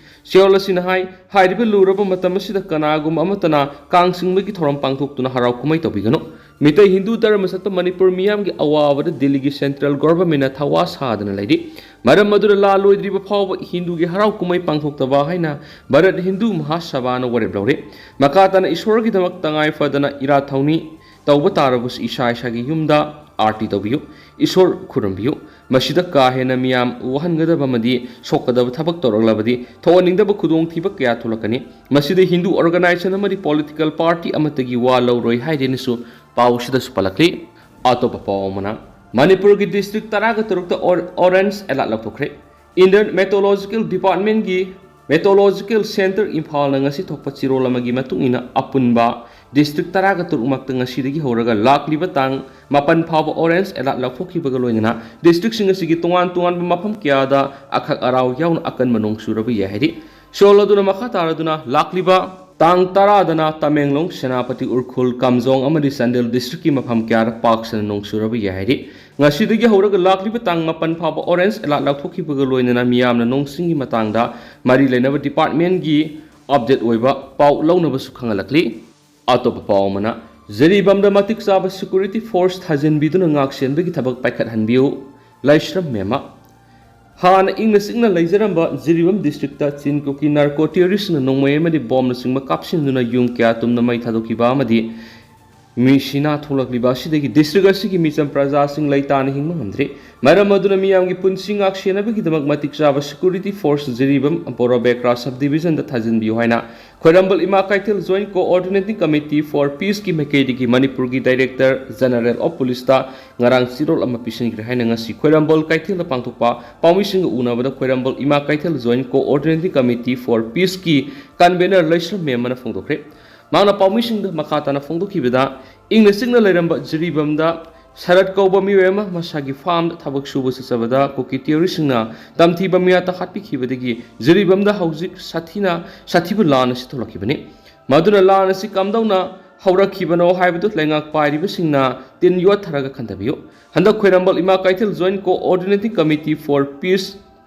ꯆꯦꯔꯣꯜ ꯑꯁꯤꯅ ꯍꯥꯏ, ꯍꯥꯏꯔꯤꯕ ꯂꯨꯔꯕ ꯃꯇꯝ ꯑꯁꯤꯗ ꯀꯅꯥꯒꯨꯝꯕ ꯑꯃꯠꯇꯅ ꯀꯥꯡ ꯆꯤꯡꯕꯒꯤ ꯊꯧꯔꯝ ꯄꯥꯡꯊꯣꯛꯇꯨꯅ ꯍꯔꯥꯎ ꯀꯨꯝꯍꯩ ꯇꯧꯕꯤꯒꯅꯨ꯫ ꯃꯤꯇꯩ ꯍꯤꯟꯗꯨ ꯙꯔꯃ ꯆꯠꯄ ꯃꯅꯤꯄꯨꯔ ꯃꯤꯌꯥꯝꯒꯤ ꯑꯋꯥꯕꯗ ꯗꯤꯜꯂꯤꯒꯤ central governmentꯅ ꯊꯋꯥ ꯁꯥꯗꯅ ꯂꯩꯔꯤ꯫ ꯃꯔꯝ ꯑꯗꯨꯅ ꯂꯥꯟ ꯂꯣꯏꯗ꯭ꯔꯤꯕ ꯐꯥꯎꯕ ꯍꯤꯟꯗꯨꯒꯤ ꯍꯔꯥꯎ ꯀꯨꯝꯍꯩ ꯄꯥꯡꯊꯣꯛꯇꯕ ꯍꯥꯏꯅ ꯚꯥꯔꯠ ꯍꯤꯟꯗꯨ ꯃꯍꯥꯁꯚꯥꯅ ꯋꯥꯔꯦꯞ ꯂꯧꯔꯦ꯫ ꯃꯈꯥ ꯇꯥꯅ ꯏꯁꯣꯔꯒꯤꯗꯃꯛ ꯇꯉꯥꯏ ꯐꯗꯅ ꯏꯔꯥꯠ ꯊꯧꯅꯤ ꯇꯧꯕ ꯇꯥꯔꯕꯁꯨ ꯏꯁꯥ ꯏꯁꯥꯒꯤ ꯌꯨꯝꯗ ꯑꯥꯔꯇꯤ ꯇꯧꯕꯤꯌꯨ, ꯏꯁꯣꯔ ꯈꯨꯔꯨꯝꯕꯤꯌꯨ꯫ ꯃꯁꯤꯗ ꯀꯥ ꯍꯦꯟꯅ ꯃꯤꯌꯥꯝ ꯋꯥꯍꯟꯒꯗꯕ ꯑꯃꯗꯤ ꯁꯣꯛꯀꯗꯕ ꯊꯕꯛ ꯇꯧꯔꯛꯂꯕꯗꯤ ꯊꯣꯛꯍꯟꯅꯤꯡꯗꯕ ꯈꯨꯗꯣꯡꯊꯤꯕ ꯀꯌꯥ ꯊꯣꯛꯂꯛꯀꯅꯤ꯫ ꯃꯁꯤꯗ ꯍꯤꯟꯗꯨ organization ꯑꯃꯗꯤ political party ꯑꯃꯠꯇꯒꯤ ꯋꯥ ꯂꯧꯔꯣꯏ ꯍꯥꯏꯔꯦꯅꯁꯨ ꯄꯥꯎ ꯑꯁꯤꯗꯁꯨ ꯄꯜꯂꯛꯂꯤ꯫ ꯑꯇꯣꯞꯄ ꯄꯥꯎ ꯑꯃꯅ, ꯃꯅꯤꯄꯨꯔꯒꯤ district ꯇꯔꯥꯒ ꯇꯔꯨꯛꯇ or-, orange alert ꯂꯧꯊꯣꯛꯈ꯭ꯔꯦ꯫ Indian Meteorological Departmentꯀꯤ Meteorological Centre ꯏꯝꯐꯥꯜꯅ ꯉꯁꯤ ꯊꯣꯛꯄ ꯆꯦꯔꯣꯜ ꯑꯃꯒꯤ ꯃꯇꯨꯡ ꯏꯟꯅ ꯑꯄꯨꯟꯕ district ꯇꯔꯥꯒ ꯇꯔꯨꯛꯃꯛꯇ ꯉꯁꯤꯗꯒꯤ ꯍꯧꯔꯒ ꯂꯥꯛꯂꯤꯕ ꯇꯥꯡ ꯃꯥꯄꯟ ꯐꯥꯎꯕ orange alert ꯂꯧꯊꯣꯛꯈꯤꯕꯒ ꯂꯣꯏꯅꯅ districtꯁꯤꯡ ꯑꯁꯤꯒꯤ ꯇꯣꯉꯥꯟ ꯇꯣꯉꯥꯟꯕ ꯃꯐꯝ ꯀꯌꯥꯗ ꯑꯈꯛ ꯑꯔꯥꯎ ꯌꯥꯎꯅ ꯑꯀꯟꯕ ꯅꯣꯡ ꯆꯨꯔꯕ ꯌꯥꯏ ꯍꯥꯏꯔꯤ꯫ ꯆꯦꯔꯣꯜ ꯑꯗꯨꯅ ꯃꯈꯥ ꯇꯥꯔꯗꯨꯅ ꯂꯥꯛꯂꯤꯕ ꯇꯥꯡ ꯇꯔꯥꯗꯅ ꯇꯃꯦꯡꯂꯣꯡ, ꯁꯦꯅꯥꯄꯇꯤ, ꯎꯈ꯭ꯔꯨꯜ, ꯀꯥꯝꯖꯣꯡ ꯑꯃꯗꯤ ꯆꯥꯟꯗꯦꯜ districtꯀꯤ ꯃꯐꯝ ꯀꯌꯥꯗ ꯄꯥꯛ ꯁꯟꯅ ꯅꯣꯡ ꯆꯨꯔꯕ ꯌꯥꯏ ꯍꯥꯏꯔꯤ꯫ ꯉꯁꯤꯗꯒꯤ ꯍꯧꯔꯒ ꯂꯥꯛꯂꯤꯕ ꯇꯥꯡ ꯃꯥꯄꯟ ꯐꯥꯎꯕ orange alert ꯂꯥꯎꯊꯣꯛꯈꯤꯕꯒ ꯂꯣꯏꯅꯅ ꯃꯤꯌꯥꯝꯅ ꯅꯣꯡ ꯆꯤꯡꯒꯤ ꯃꯇꯥꯡꯗ ꯃꯔꯤ ꯂꯩꯅꯕ departmentꯀꯤ update ꯑꯣꯏꯕ ꯄꯥꯎ ꯂꯧꯅꯕꯁꯨ ꯈꯪꯍꯜꯂꯛꯂꯤ꯫ ꯑꯇꯣꯞꯄ ꯄꯥꯎ ꯑꯃꯅ, ꯖꯤꯔꯤꯕꯥꯝꯗ ꯃꯇꯤꯛ ꯆꯥꯕ security force ꯊꯥꯖꯤꯟꯕꯤꯗꯨꯅ ꯉꯥꯛ ꯁꯦꯟꯕꯒꯤ ꯊꯕꯛ ꯄꯥꯏꯈꯠꯍꯟꯕꯤꯌꯨ, ꯂꯥꯏꯁ꯭ꯔꯝ ꯃꯦꯝꯃ꯫ ꯍꯥꯟꯅ ꯏꯪꯅ ꯆꯤꯛꯅ ꯂꯩꯖꯔꯝꯕ ꯖꯤꯔꯤꯕꯥꯝ districtꯇ ꯆꯤꯟ ꯀꯨꯀꯤ narco terroristꯅ ꯅꯣꯡꯃꯩ ꯑꯃꯗꯤ ꯕꯣꯝꯅꯆꯤꯡꯕ ꯀꯥꯞꯁꯤꯟꯗꯨꯅ ꯌꯨꯝ ꯀꯌꯥ ꯇꯨꯝꯅ ꯃꯩ ꯊꯥꯗꯣꯛꯈꯤꯕ ꯑꯃꯗꯤ ꯃꯤ ꯁꯤꯅꯥ ꯊꯣꯛꯂꯛꯂꯤꯕ ꯑꯁꯤꯗꯒꯤ ꯗꯤꯁꯇ꯭ꯔꯤꯛ ꯑꯁꯤꯒꯤ ꯃꯤꯆꯝ ꯄ꯭ꯔꯖꯥꯁꯤꯡ ꯂꯩꯇꯥꯅ ꯍꯤꯡꯕ ꯉꯝꯗ꯭ꯔꯤ꯫ ꯃꯔꯝ ꯑꯗꯨꯅ ꯃꯤꯌꯥꯝꯒꯤ ꯄꯨꯟꯁꯤ ꯉꯥꯛꯁꯦꯟꯅꯕꯒꯤꯗꯃꯛ ꯃꯇꯤꯛ ꯆꯥꯕ ꯁꯦꯀ꯭ꯌꯨꯔꯤꯇꯤ ꯐꯣꯔꯁ ꯖꯤꯔꯤꯕꯥꯝ ꯕꯣꯔꯣꯕꯦꯀ꯭ꯔꯥ ꯁꯕ ꯗꯤꯕꯤꯖꯟꯗ ꯊꯥꯖꯤꯟꯕꯤꯌꯨ ꯍꯥꯏꯅ Khwairamband Ima Keithel joint coordinating committee for ꯄꯤꯁꯀꯤ ꯃꯥꯏꯀꯩꯗꯒꯤ ꯃꯅꯤꯄꯨꯔꯒꯤ ꯗꯥꯏꯔꯦꯛꯇꯔ ꯖꯦꯅꯔꯦꯜ ꯑꯣꯐ ꯄꯨꯂꯤꯁꯇ ꯉꯔꯥꯡ ꯆꯦꯔꯣꯜ ꯑꯃ ꯄꯤꯁꯤꯟꯈ꯭ꯔꯦ ꯍꯥꯏꯅ ꯉꯁꯤ ꯈ꯭ꯋꯥꯏꯔꯝꯕꯟ ꯀꯩꯊꯦꯜꯗ ꯄꯥꯡꯊꯣꯛꯄ ꯄꯥꯎꯃꯤꯁꯤꯡꯒ ꯎꯅꯕꯗ Khwairamband Ima Keithel joint coordinating committee for ꯄꯤꯁꯀꯤ ꯀꯟꯚꯦꯅꯔ ꯂꯩꯁ꯭ꯔꯝ ꯃꯦꯝꯕꯅ ꯐꯣꯡꯗꯣꯛꯈ꯭ꯔꯦ꯫ ꯃꯍꯥꯛꯅ ꯄꯥꯎꯃꯤꯁꯤꯡꯗ ꯃꯈꯥ ꯇꯥꯅ ꯐꯣꯡꯗꯣꯛꯈꯤꯕꯗ, ꯏꯪꯅ ꯆꯤꯛꯅ ꯂꯩꯔꯝꯕ ꯖꯤꯔꯤꯕꯥꯝꯗ ꯁꯔꯠ ꯀꯧꯕ ꯃꯤꯑꯣꯏ ꯑꯃ ꯃꯁꯥꯒꯤ ꯐꯥꯔꯝꯗ ꯊꯕꯛ ꯁꯨꯕ ꯆꯠꯆꯕꯗ ꯀꯨꯀꯤ ꯇꯦꯔꯣꯔꯤꯁꯁꯤꯡꯅ ꯇꯝꯊꯤꯕ ꯃꯤꯌꯥꯠꯇ ꯍꯥꯠꯄꯤꯈꯤꯕꯗꯒꯤ ꯖꯤꯔꯤꯕꯥꯝꯗ ꯍꯧꯖꯤꯛ ꯁꯥꯊꯤꯅ ꯁꯥꯊꯤꯕ ꯂꯥꯟ ꯑꯁꯤ ꯊꯣꯛꯂꯛꯈꯤꯕꯅꯤ꯫ ꯃꯗꯨꯅ ꯂꯥꯟ ꯑꯁꯤ ꯀꯝꯗꯧꯅ ꯍꯧꯔꯛꯈꯤꯕꯅꯣ ꯍꯥꯏꯕꯗꯨ ꯂꯩꯉꯥꯛ ꯄꯥꯏꯔꯤꯕꯁꯤꯡꯅ ꯇꯤꯟ ꯌꯣꯠꯊꯔꯒ ꯈꯟꯊꯕꯤꯌꯨ꯫ ꯍꯟꯗꯛ Khwairamband Ima Keithel joint coordinating committee for peace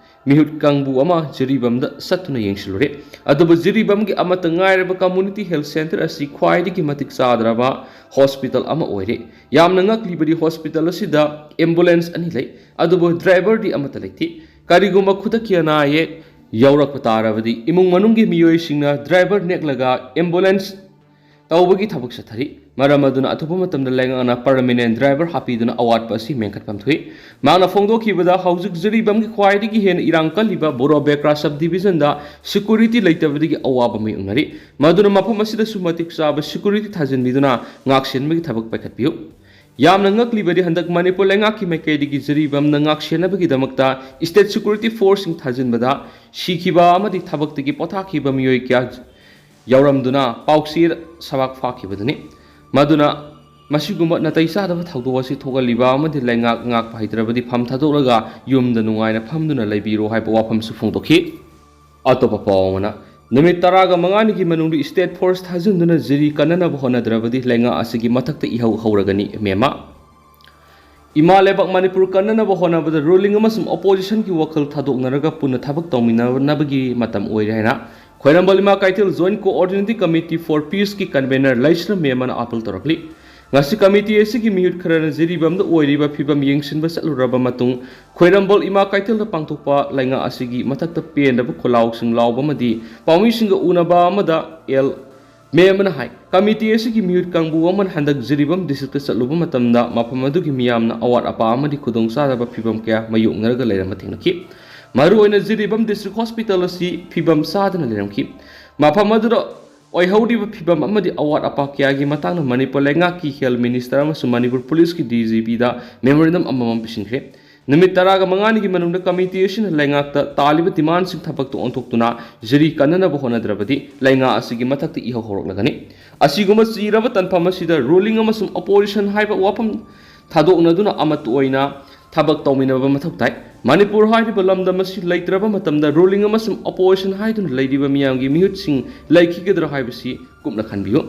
ꯃꯤꯍꯨꯠ ꯀꯥꯡꯕꯨ ꯑꯃ ꯖꯤꯔꯤꯕꯥꯝꯗ ꯆꯠꯇꯨꯅ ꯌꯦꯡꯁꯤꯜꯂꯨꯔꯦ꯫ ꯑꯗꯨꯕꯨ ꯖꯤꯔꯤꯕꯥꯝꯒꯤ ꯑꯃꯠꯇ ꯉꯥꯏꯔꯕ ꯀꯝꯃ꯭ꯌꯨꯅꯤꯇꯤ ꯍꯦꯜꯊ ꯁꯦꯟꯇꯔ ꯑꯁꯤ ꯈ꯭ꯋꯥꯏꯗꯒꯤ ꯃꯇꯤꯛ ꯆꯥꯗ꯭ꯔꯕ ꯍꯣꯁꯄꯤꯇꯥꯜ ꯑꯃ ꯑꯣꯏꯔꯦ꯫ ꯌꯥꯝꯅ ꯉꯛꯂꯤꯕꯗꯤ ꯍꯣꯁꯄꯤꯇꯥꯜ ꯑꯁꯤꯗ ꯑꯦꯝꯕꯨꯂꯦꯟꯁ ꯑꯅꯤ ꯂꯩ, ꯑꯗꯨꯕꯨ ꯗ꯭ꯔꯥꯏꯚꯔꯗꯤ ꯑꯃꯠꯇ ꯂꯩꯇꯦ꯫ ꯀꯔꯤꯒꯨꯝꯕ ꯈꯨꯗꯛꯀꯤ ꯑꯅꯥ ꯑꯌꯦꯛ ꯌꯥꯎꯔꯛꯄ ꯇꯥꯔꯕꯗꯤ ꯏꯃꯨꯡ ꯃꯅꯨꯡꯒꯤ ꯃꯤꯑꯣꯏꯁꯤꯡꯅ ꯗ꯭ꯔꯥꯏꯚꯔ ꯅꯦꯛꯂꯒ ꯑꯦꯝꯕꯨꯂꯦꯟꯁ ꯇꯧꯕꯒꯤ ꯊꯕꯛ ꯆꯠꯊꯔꯤ꯫ ꯃꯔꯝ ꯑꯗꯨꯅ ꯑꯊꯨꯕ ꯃꯇꯝꯗ ꯂꯩꯉꯥꯛꯅ ꯄꯔꯃꯤꯅꯦꯟ ꯗ꯭ꯔꯥꯏꯚꯔ ꯍꯥꯞꯄꯤꯗꯨꯅ ꯑꯋꯥꯠꯄ ꯑꯁꯤ ꯃꯦꯟꯈꯠꯐꯝ ꯊꯣꯛꯏ꯫ ꯃꯍꯥꯛꯅ ꯐꯣꯡꯗꯣꯛꯈꯤꯕꯗ, ꯍꯧꯖꯤꯛ ꯖꯤꯔꯤꯕꯥꯝꯒꯤ ꯈ꯭ꯋꯥꯏꯗꯒꯤ ꯍꯦꯟꯅ ꯏꯔꯥꯡ ꯀꯜꯂꯤꯕ ꯕꯣꯔꯣꯕꯦꯀ꯭ꯔꯥ ꯁꯕ ꯗꯤꯕꯤꯖꯟꯗ ꯁꯦꯀ꯭ꯌꯨꯔꯤꯇꯤ ꯂꯩꯇꯕꯗꯒꯤ ꯑꯋꯥꯕ ꯃꯥꯌꯣꯛꯅꯔꯤ꯫ ꯃꯗꯨꯅ ꯃꯐꯝ ꯑꯁꯤꯗꯁꯨ ꯃꯇꯤꯛ ꯆꯥꯕ ꯁꯦꯀ꯭ꯌꯨꯔꯤꯇꯤ ꯊꯥꯖꯤꯟꯕꯤꯗꯨꯅ ꯉꯥꯛꯁꯦꯟꯕꯒꯤ ꯊꯕꯛ ꯄꯥꯏꯈꯠꯄꯤꯌꯨ꯫ ꯌꯥꯝꯅ ꯉꯛꯂꯤꯕꯗꯤ, ꯍꯟꯗꯛ ꯃꯅꯤꯄꯨꯔ ꯂꯩꯉꯥꯛꯀꯤ ꯃꯥꯏꯀꯩꯗꯒꯤ ꯖꯤꯔꯤꯕꯥꯝꯅ ꯉꯥꯛꯁꯦꯟꯅꯕꯒꯤꯗꯃꯛꯇ ꯁ꯭ꯇꯦꯠ ꯁꯦꯀ꯭ꯌꯨꯔꯤꯇꯤ ꯐꯣꯔꯁꯁꯤꯡ ꯊꯥꯖꯤꯟꯕꯗ ꯁꯤꯈꯤꯕ ꯑꯃꯗꯤ ꯊꯕꯛꯇꯒꯤ ꯄꯣꯊꯥꯈꯤꯕ ꯃꯤꯑꯣꯏ ꯀꯌꯥ ꯌꯥꯎꯔꯝꯗꯨꯅ ꯄꯥꯎꯆꯦ ꯁꯕꯥꯛ ꯐꯥꯈꯤꯕꯗꯨꯅꯤ꯫ ꯃꯗꯨꯅ ꯃꯁꯤꯒꯨꯝꯕ ꯅꯥꯇꯩ ꯆꯥꯗꯕ ꯊꯧꯗꯣꯛ ꯑꯁꯤ ꯊꯣꯛꯍꯜꯂꯤꯕ ꯑꯃꯗꯤ ꯂꯩꯉꯥꯛ ꯉꯥꯛꯄ ꯍꯩꯇ꯭ꯔꯕꯗꯤ ꯐꯝ ꯊꯥꯗꯣꯛꯂꯒ ꯌꯨꯝꯗ ꯅꯨꯡꯉꯥꯏꯅ ꯐꯝꯗꯨꯅ ꯂꯩꯕꯤꯔꯣ ꯍꯥꯏꯕ ꯋꯥꯐꯝꯁꯨ ꯐꯣꯡꯗꯣꯛꯈꯤ꯫ ꯑꯇꯣꯞꯄ ꯄꯥꯎ ꯑꯃꯅ, ꯅꯨꯃꯤꯠ ꯇꯔꯥꯒ ꯃꯉꯥꯅꯤꯒꯤ ꯃꯅꯨꯡꯗ ꯁ꯭ꯇꯦꯠ ꯐꯣꯔꯁ ꯊꯥꯖꯤꯟꯗꯨꯅ ꯖꯤꯔꯤ ꯀꯟꯅꯅꯕ ꯍꯣꯠꯅꯗ꯭ꯔꯕꯗꯤ ꯂꯩꯉꯥꯛ ꯑꯁꯤꯒꯤ ꯃꯊꯛꯇ ꯏꯍꯧ ꯍꯧꯔꯒꯅꯤ, ꯃꯦꯝꯃ꯫ ꯏꯃꯥ ꯂꯩꯕꯥꯛ ꯃꯅꯤꯄꯨꯔ ꯀꯟꯅꯅꯕ ꯍꯣꯠꯅꯕꯗ ꯔꯨꯂꯤꯡ ꯑꯃꯁꯨꯡ ꯑꯣꯄꯣꯖꯤꯁꯟꯒꯤ ꯋꯥꯈꯜ ꯊꯥꯗꯣꯛꯅꯔꯒ ꯄꯨꯟꯅ ꯊꯕꯛ ꯇꯧꯃꯤꯟꯅꯅꯕꯒꯤ ꯃꯇꯝ ꯑꯣꯏꯔꯦ ꯍꯥꯏꯅ Khwairamband Ima Keithel joint coordinating committee for ꯄꯤꯁꯀꯤ ꯀꯟꯚꯦꯅꯔ ꯂꯩꯁ꯭ꯔꯝ ꯃꯦꯝꯕꯅ ꯑꯥꯄꯤꯜ ꯇꯧꯔꯛꯂꯤ꯫ ꯉꯁꯤ ꯀꯃꯤꯇꯤ ꯑꯁꯤꯒꯤ ꯃꯤꯍꯨꯠ ꯈꯔꯅ ꯖꯤꯔꯤꯕꯥꯝꯗ ꯑꯣꯏꯔꯤꯕ ꯐꯤꯕꯝ ꯌꯦꯡꯁꯤꯟꯕ ꯆꯠꯂꯨꯔꯕ ꯃꯇꯨꯡ, ꯈ꯭ꯋꯥꯏꯔꯝꯕꯟ ꯏꯃꯥ ꯀꯩꯊꯦꯜꯗ ꯄꯥꯡꯊꯣꯛꯄ ꯂꯩꯉꯥꯛ ꯑꯁꯤꯒꯤ ꯃꯊꯛꯇ ꯄꯦꯟꯗꯕ ꯈꯣꯜꯂꯥꯎꯁꯤꯡ ꯂꯥꯎꯕ ꯑꯃꯗꯤ ꯄꯥꯎꯃꯤꯁꯤꯡꯒ ꯎꯅꯕ ꯑꯃꯗ ꯑꯦꯜ ꯃꯦꯝ ꯑꯃꯅ ꯍꯥꯏ, ꯀꯃꯤꯇꯤ ꯑꯁꯤꯒꯤ ꯃꯤꯍꯨꯠ ꯀꯥꯡꯕꯨ ꯑꯃꯅ ꯍꯟꯗꯛ ꯖꯤꯔꯤꯕꯥꯝ ꯗꯤꯁꯇ꯭ꯔꯤꯛꯇ ꯆꯠꯂꯨꯕ ꯃꯇꯝꯗ ꯃꯐꯝ ꯑꯗꯨꯒꯤ ꯃꯤꯌꯥꯝꯅ ꯑꯋꯥꯠ ꯑꯄꯥ ꯑꯃꯗꯤ ꯈꯨꯗꯣꯡꯆꯥꯗꯕ ꯐꯤꯕꯝ ꯀꯌꯥ ꯃꯥꯌꯣꯛꯅꯔꯒ ꯂꯩꯔꯝꯕ ꯊꯦꯡꯅꯈꯤ꯫ ꯃꯔꯨꯑꯣꯏꯅ ꯖꯤꯔꯤꯕꯥꯝ ꯗꯤꯁꯇ꯭ꯔꯤꯛ ꯍꯣꯁꯄꯤꯇꯥꯜ ꯑꯁꯤ ꯐꯤꯕꯝ ꯆꯥꯗꯅ ꯂꯩꯔꯝꯈꯤ꯫ ꯃꯐꯝ ꯑꯗꯨꯗ ꯑꯣꯏꯍꯧꯔꯤꯕ ꯐꯤꯕꯝ ꯑꯃꯗꯤ ꯑꯋꯥꯠ ꯑꯄꯥ ꯀꯌꯥꯒꯤ ꯃꯇꯥꯡꯗ ꯃꯅꯤꯄꯨꯔ ꯂꯩꯉꯥꯛꯀꯤ ꯍꯦꯜꯊ ꯃꯤꯅꯤꯁꯇꯔ ꯑꯃꯁꯨꯡ ꯃꯅꯤꯄꯨꯔ ꯄꯨꯂꯤꯁꯀꯤ ꯗꯤ ꯖꯤ ꯄꯤꯗ ꯃꯦꯃꯣꯔꯦꯟꯗꯝ ꯑꯃꯃꯝ ꯄꯤꯁꯤꯟꯈ꯭ꯔꯦ꯫ ꯅꯨꯃꯤꯠ ꯇꯔꯥꯒ ꯃꯉꯥꯅꯤꯒꯤ ꯃꯅꯨꯡꯗ ꯀꯃꯤꯇꯤ ꯑꯁꯤꯅ ꯂꯩꯉꯥꯛꯇ ꯇꯥꯜꯂꯤꯕ ꯗꯤꯃꯥꯟꯁꯤꯡ ꯊꯕꯛꯇ ꯑꯣꯟꯊꯣꯛꯇꯨꯅ ꯖꯤꯔꯤ ꯀꯟꯅꯅꯕ ꯍꯣꯠꯅꯗ꯭ꯔꯕꯗꯤ ꯂꯩꯉꯥꯛ ꯑꯁꯤꯒꯤ ꯃꯊꯛꯇ ꯏꯍꯧ ꯍꯧꯔꯛꯂꯒꯅꯤ꯫ ꯑꯁꯤꯒꯨꯝꯕ ꯆꯤꯔꯕ ꯇꯥꯟꯐꯝ ꯑꯁꯤꯗ ꯔꯨꯂꯤꯡ ꯑꯃꯁꯨꯡ ꯑꯣꯄꯣꯖꯤꯁꯟ ꯍꯥꯏꯕ ꯋꯥꯐꯝ ꯊꯥꯗꯣꯛꯅꯗꯨꯅ ꯑꯃꯠꯇ ꯑꯣꯏꯅ ꯊꯕꯛ ꯇꯧꯃꯤꯟꯅꯕ ꯃꯊꯧ ꯇꯥꯏ꯫ ꯃꯅꯤꯄꯨꯔ ꯍꯥꯏꯔꯤꯕ ꯂꯝꯗꯝ ꯑꯁꯤ ꯂꯩꯇ꯭ꯔꯕ ꯃꯇꯝꯗ ꯔꯨꯂꯤꯡ ꯑꯃꯁꯨꯡ ꯑꯣꯄꯣꯖꯤꯁꯟ ꯍꯥꯏꯗꯨꯅ ꯂꯩꯔꯤꯕ ꯃꯤꯌꯥꯝꯒꯤ ꯃꯤꯍꯨꯠꯁꯤꯡ ꯂꯩꯈꯤꯒꯗ꯭ꯔꯥ ꯍꯥꯏꯕꯁꯤ ꯀꯨꯞꯅ ꯈꯟꯕꯤꯌꯨ꯫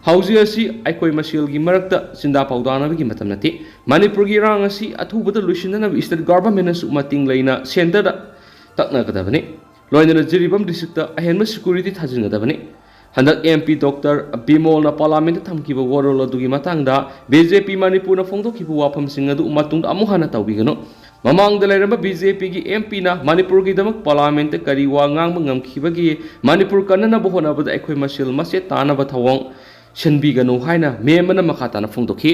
ꯍꯧꯖꯤꯛ ꯑꯁꯤ ꯑꯩꯈꯣꯏ ꯃꯁꯦꯜꯒꯤ ꯃꯔꯛꯇ ꯆꯤꯟꯗꯥ ꯄꯥꯎꯗꯥꯅꯕꯒꯤ ꯃꯇꯝ ꯅꯠꯇꯦ꯫ ꯃꯅꯤꯄꯨꯔꯒꯤ ꯏꯔꯥꯡ ꯑꯁꯤ ꯑꯊꯨꯕꯗ ꯂꯣꯏꯁꯤꯟꯅꯅꯕ ꯏꯁꯇꯦꯠ ꯒꯚꯔꯟꯃꯦꯟꯅꯁꯨ ꯃꯇꯦꯡ ꯂꯩꯅ ꯁꯦꯟꯇꯔꯗ ꯇꯛꯅꯒꯗꯕꯅꯤ꯫ ꯂꯣꯏꯅꯅ ꯖꯤꯔꯤꯕꯥꯝ ꯗꯤꯁꯇ꯭ꯔꯤꯛꯇ ꯑꯍꯦꯟꯕ ꯁꯦꯀ꯭ꯌꯨꯔꯤꯇꯤ ꯊꯥꯖꯤꯟꯒꯗꯕꯅꯤ꯫ ꯍꯟꯗꯛ ꯑꯦꯝ ꯄꯤ ꯗꯣꯛꯇꯔ ꯕꯤꯃꯣꯜꯅ ꯄꯥꯔꯂꯥꯃꯦꯟꯠꯇ ꯊꯝꯈꯤꯕ ꯋꯥꯔꯣꯜ ꯑꯗꯨꯒꯤ ꯃꯇꯥꯡꯗ ꯕꯤ ꯖꯦ ꯄꯤ ꯃꯅꯤꯄꯨꯔꯅ ꯐꯣꯡꯗꯣꯛꯈꯤꯕ ꯋꯥꯐꯝꯁꯤꯡ ꯑꯗꯨ ꯃꯇꯨꯡꯗ ꯑꯃꯨꯛ ꯍꯟꯅ ꯇꯧꯕꯤꯒꯅꯨ꯫ ꯃꯃꯥꯡꯗ ꯂꯩꯔꯝꯕ ꯕꯤ ꯖꯦ ꯄꯤꯒꯤ ꯑꯦꯝ ꯄꯤꯅ ꯃꯅꯤꯄꯨꯔꯒꯤꯗꯃꯛ ꯄꯥꯔꯂꯥꯃꯦꯟꯠꯇ ꯀꯔꯤ ꯋꯥ ꯉꯥꯡꯕ ꯉꯝꯈꯤꯕꯒꯦ? ꯃꯅꯤꯄꯨꯔ ꯀꯟꯅꯅꯕ ꯍꯣꯠꯅꯕꯗ ꯑꯩꯈꯣꯏ ꯃꯁꯦꯜ ꯃꯆꯦꯠ ꯇꯥꯅꯕ ꯊꯧꯑꯣꯡ ꯁꯤꯟꯕꯤꯒꯅꯨ ꯍꯥꯏꯅ ꯃꯦꯝ ꯑꯃꯅ ꯃꯈꯥ ꯇꯥꯅ ꯐꯣꯡꯗꯣꯛꯈꯤ꯫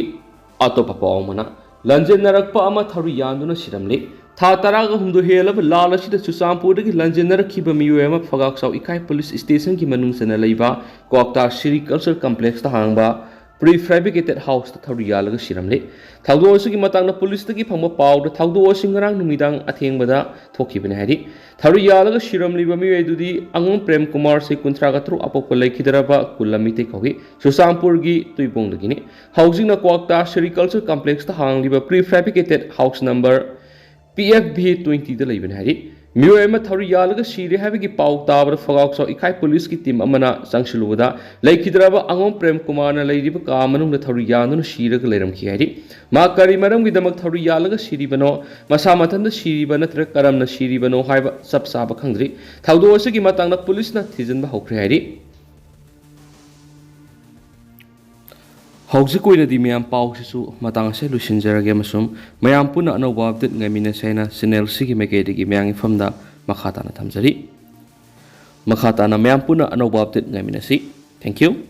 ꯑꯇꯣꯞꯄ ꯄꯥꯎ ꯑꯃꯅ, ꯂꯟꯖꯦꯟꯅꯔꯛꯄ ꯑꯃ ꯊꯧꯔꯤ ꯌꯥꯟꯗꯨꯅ ꯁꯤꯔꯝꯂꯦ꯫ ꯊꯥ ꯇꯔꯥꯒ ꯍꯨꯝꯗꯣꯏ ꯍꯦꯜꯂꯕ ꯂꯥꯜ ꯑꯁꯤꯗ ꯆꯨꯔꯆꯥꯟꯄꯨꯔꯗꯒꯤ ꯂꯟꯖꯦꯟꯅꯔꯛꯈꯤꯕ ꯃꯤꯑꯣꯏ ꯑꯃ ꯐꯒꯥꯛꯆꯥꯎ ꯏꯀꯥꯏ ꯄꯨꯂꯤꯁ ꯁ꯭ꯇꯦꯁꯟꯒꯤ ꯃꯅꯨꯡ ꯆꯟꯅ ꯂꯩꯕ ꯀ꯭ꯋꯥꯛꯇꯥ ꯁꯤꯔꯤ ꯀꯜꯆꯔ ꯀꯝꯄ꯭ꯂꯦꯛꯁꯇ ꯍꯥꯡꯕ ꯄ꯭ꯔꯤ ꯐꯦꯕ꯭ꯔꯤꯀꯦꯇꯦꯗ ꯍꯥꯎꯁꯇ ꯊꯧꯔꯤ ꯌꯥꯜꯂꯒ ꯁꯤꯔꯝꯂꯦ꯫ ꯊꯧꯗꯣꯛ ꯑꯁꯤꯒꯤ ꯃꯇꯥꯡꯗ ꯄꯨꯂꯤꯁꯇꯒꯤ ꯐꯪꯕ ꯄꯥꯎꯗ ꯊꯧꯗꯣꯛ ꯑꯁꯤ ꯉꯔꯥꯡ ꯅꯨꯃꯤꯗꯥꯡ ꯑꯊꯦꯡꯕꯗ ꯊꯣꯛꯈꯤꯕꯅꯤ ꯍꯥꯏꯔꯤ꯫ ꯊꯧꯔꯤ ꯌꯥꯜꯂꯒ ꯁꯤꯔꯝꯂꯤꯕ ꯃꯤꯑꯣꯏ ꯑꯗꯨꯗꯤ ꯑꯉꯣꯝ ꯄ꯭ꯔꯦꯝ ꯀꯨꯃꯥꯔ, ꯆꯍꯤ ꯀꯨꯟꯊ꯭ꯔꯥꯒ ꯇꯔꯨꯛ, ꯑꯄꯣꯛꯄ ꯂꯩꯈꯤꯗ꯭ꯔꯕ ꯀꯨꯂꯃꯤꯇꯦ ꯀꯧꯏ꯫ ꯆꯨꯔꯆꯥꯟꯄꯨꯔꯒꯤ ꯇꯨꯏꯕꯣꯡꯗꯒꯤꯅꯤ꯫ ꯍꯧꯖꯤꯛꯅ ꯀ꯭ꯋꯥꯛꯇꯥ ꯁꯤꯔꯤ ꯀꯜꯆꯔ ꯀꯝꯄ꯭ꯂꯦꯛꯁꯇ ꯍꯥꯡꯂꯤꯕ prefabricated house number P F V ꯇ꯭ꯋꯦꯟꯇꯤꯗ ꯂꯩꯕꯅꯤ ꯍꯥꯏꯔꯤ꯫ ꯃꯤꯑꯣꯏ ꯑꯃ ꯊꯧꯔꯤ ꯌꯥꯜꯂꯒ ꯁꯤꯔꯦ ꯍꯥꯏꯕꯒꯤ ꯄꯥꯎ ꯇꯥꯕꯗ ꯐꯒꯥꯎꯆꯥꯎ ꯏꯀꯥꯏ ꯄꯨꯂꯤꯁꯀꯤ ꯇꯤꯝ ꯑꯃꯅ ꯆꯪꯁꯤꯜꯂꯨꯕꯗ ꯂꯩꯈꯤꯗ꯭ꯔꯕ ꯑꯉꯣꯝ ꯄ꯭ꯔꯦꯝ ꯀꯨꯃꯥꯔꯅ ꯂꯩꯔꯤꯕ ꯀꯥ ꯃꯅꯨꯡꯗ ꯊꯧꯔꯤ ꯌꯥꯟꯗꯨꯅ ꯁꯤꯔꯒ ꯂꯩꯔꯝꯈꯤ ꯍꯥꯏꯔꯤ꯫ ꯃꯥ ꯀꯔꯤ ꯃꯔꯝꯒꯤꯗꯃꯛ ꯊꯧꯔꯤ ꯌꯥꯜꯂꯒ ꯁꯤꯔꯤꯕꯅꯣ, ꯃꯁꯥ ꯃꯊꯟꯇ ꯁꯤꯔꯤꯕ ꯅꯠꯇ꯭ꯔꯒ ꯀꯔꯝꯅ ꯁꯤꯔꯤꯕꯅꯣ ꯍꯥꯏꯕ ꯆꯞ ꯆꯥꯕ ꯈꯪꯗ꯭ꯔꯤ꯫ ꯊꯧꯗꯣꯛ ꯑꯁꯤꯒꯤ ꯃꯇꯥꯡꯗ ꯄꯨꯂꯤꯁꯅ ꯊꯤꯖꯤꯟꯕ ꯍꯧꯈ꯭ꯔꯦ ꯍꯥꯏꯔꯤ꯫ ꯍꯧꯖꯤꯛ ꯑꯣꯏꯅꯗꯤ ꯃꯌꯥꯝ ꯄꯥꯎꯁꯤꯁꯨ ꯃꯇꯥꯡ ꯑꯁꯤꯗ ꯂꯣꯏꯁꯤꯟꯖꯔꯒꯦ ꯑꯃꯁꯨꯡ ꯃꯌꯥꯝ ꯄꯨꯟꯅ ꯑꯅꯧꯕ ꯑꯞꯗꯦꯠ ꯉꯥꯏꯃꯤꯟꯅꯁꯦ ꯍꯥꯏꯅ ꯆꯦꯅꯦꯜ ꯑꯁꯤꯒꯤ ꯃꯥꯏꯀꯩꯗꯒꯤ ꯃꯌꯥꯝꯒꯤ ꯃꯐꯝꯗ ꯃꯈꯥ ꯇꯥꯅ ꯊꯝꯖꯔꯤ꯫ ꯃꯈꯥ ꯇꯥꯅ ꯃꯌꯥꯝ ꯄꯨꯟꯅ ꯑꯅꯧꯕ ꯑꯞꯗꯦꯠ ꯉꯥꯏꯃꯤꯟꯅꯁꯤ꯫ Thank you.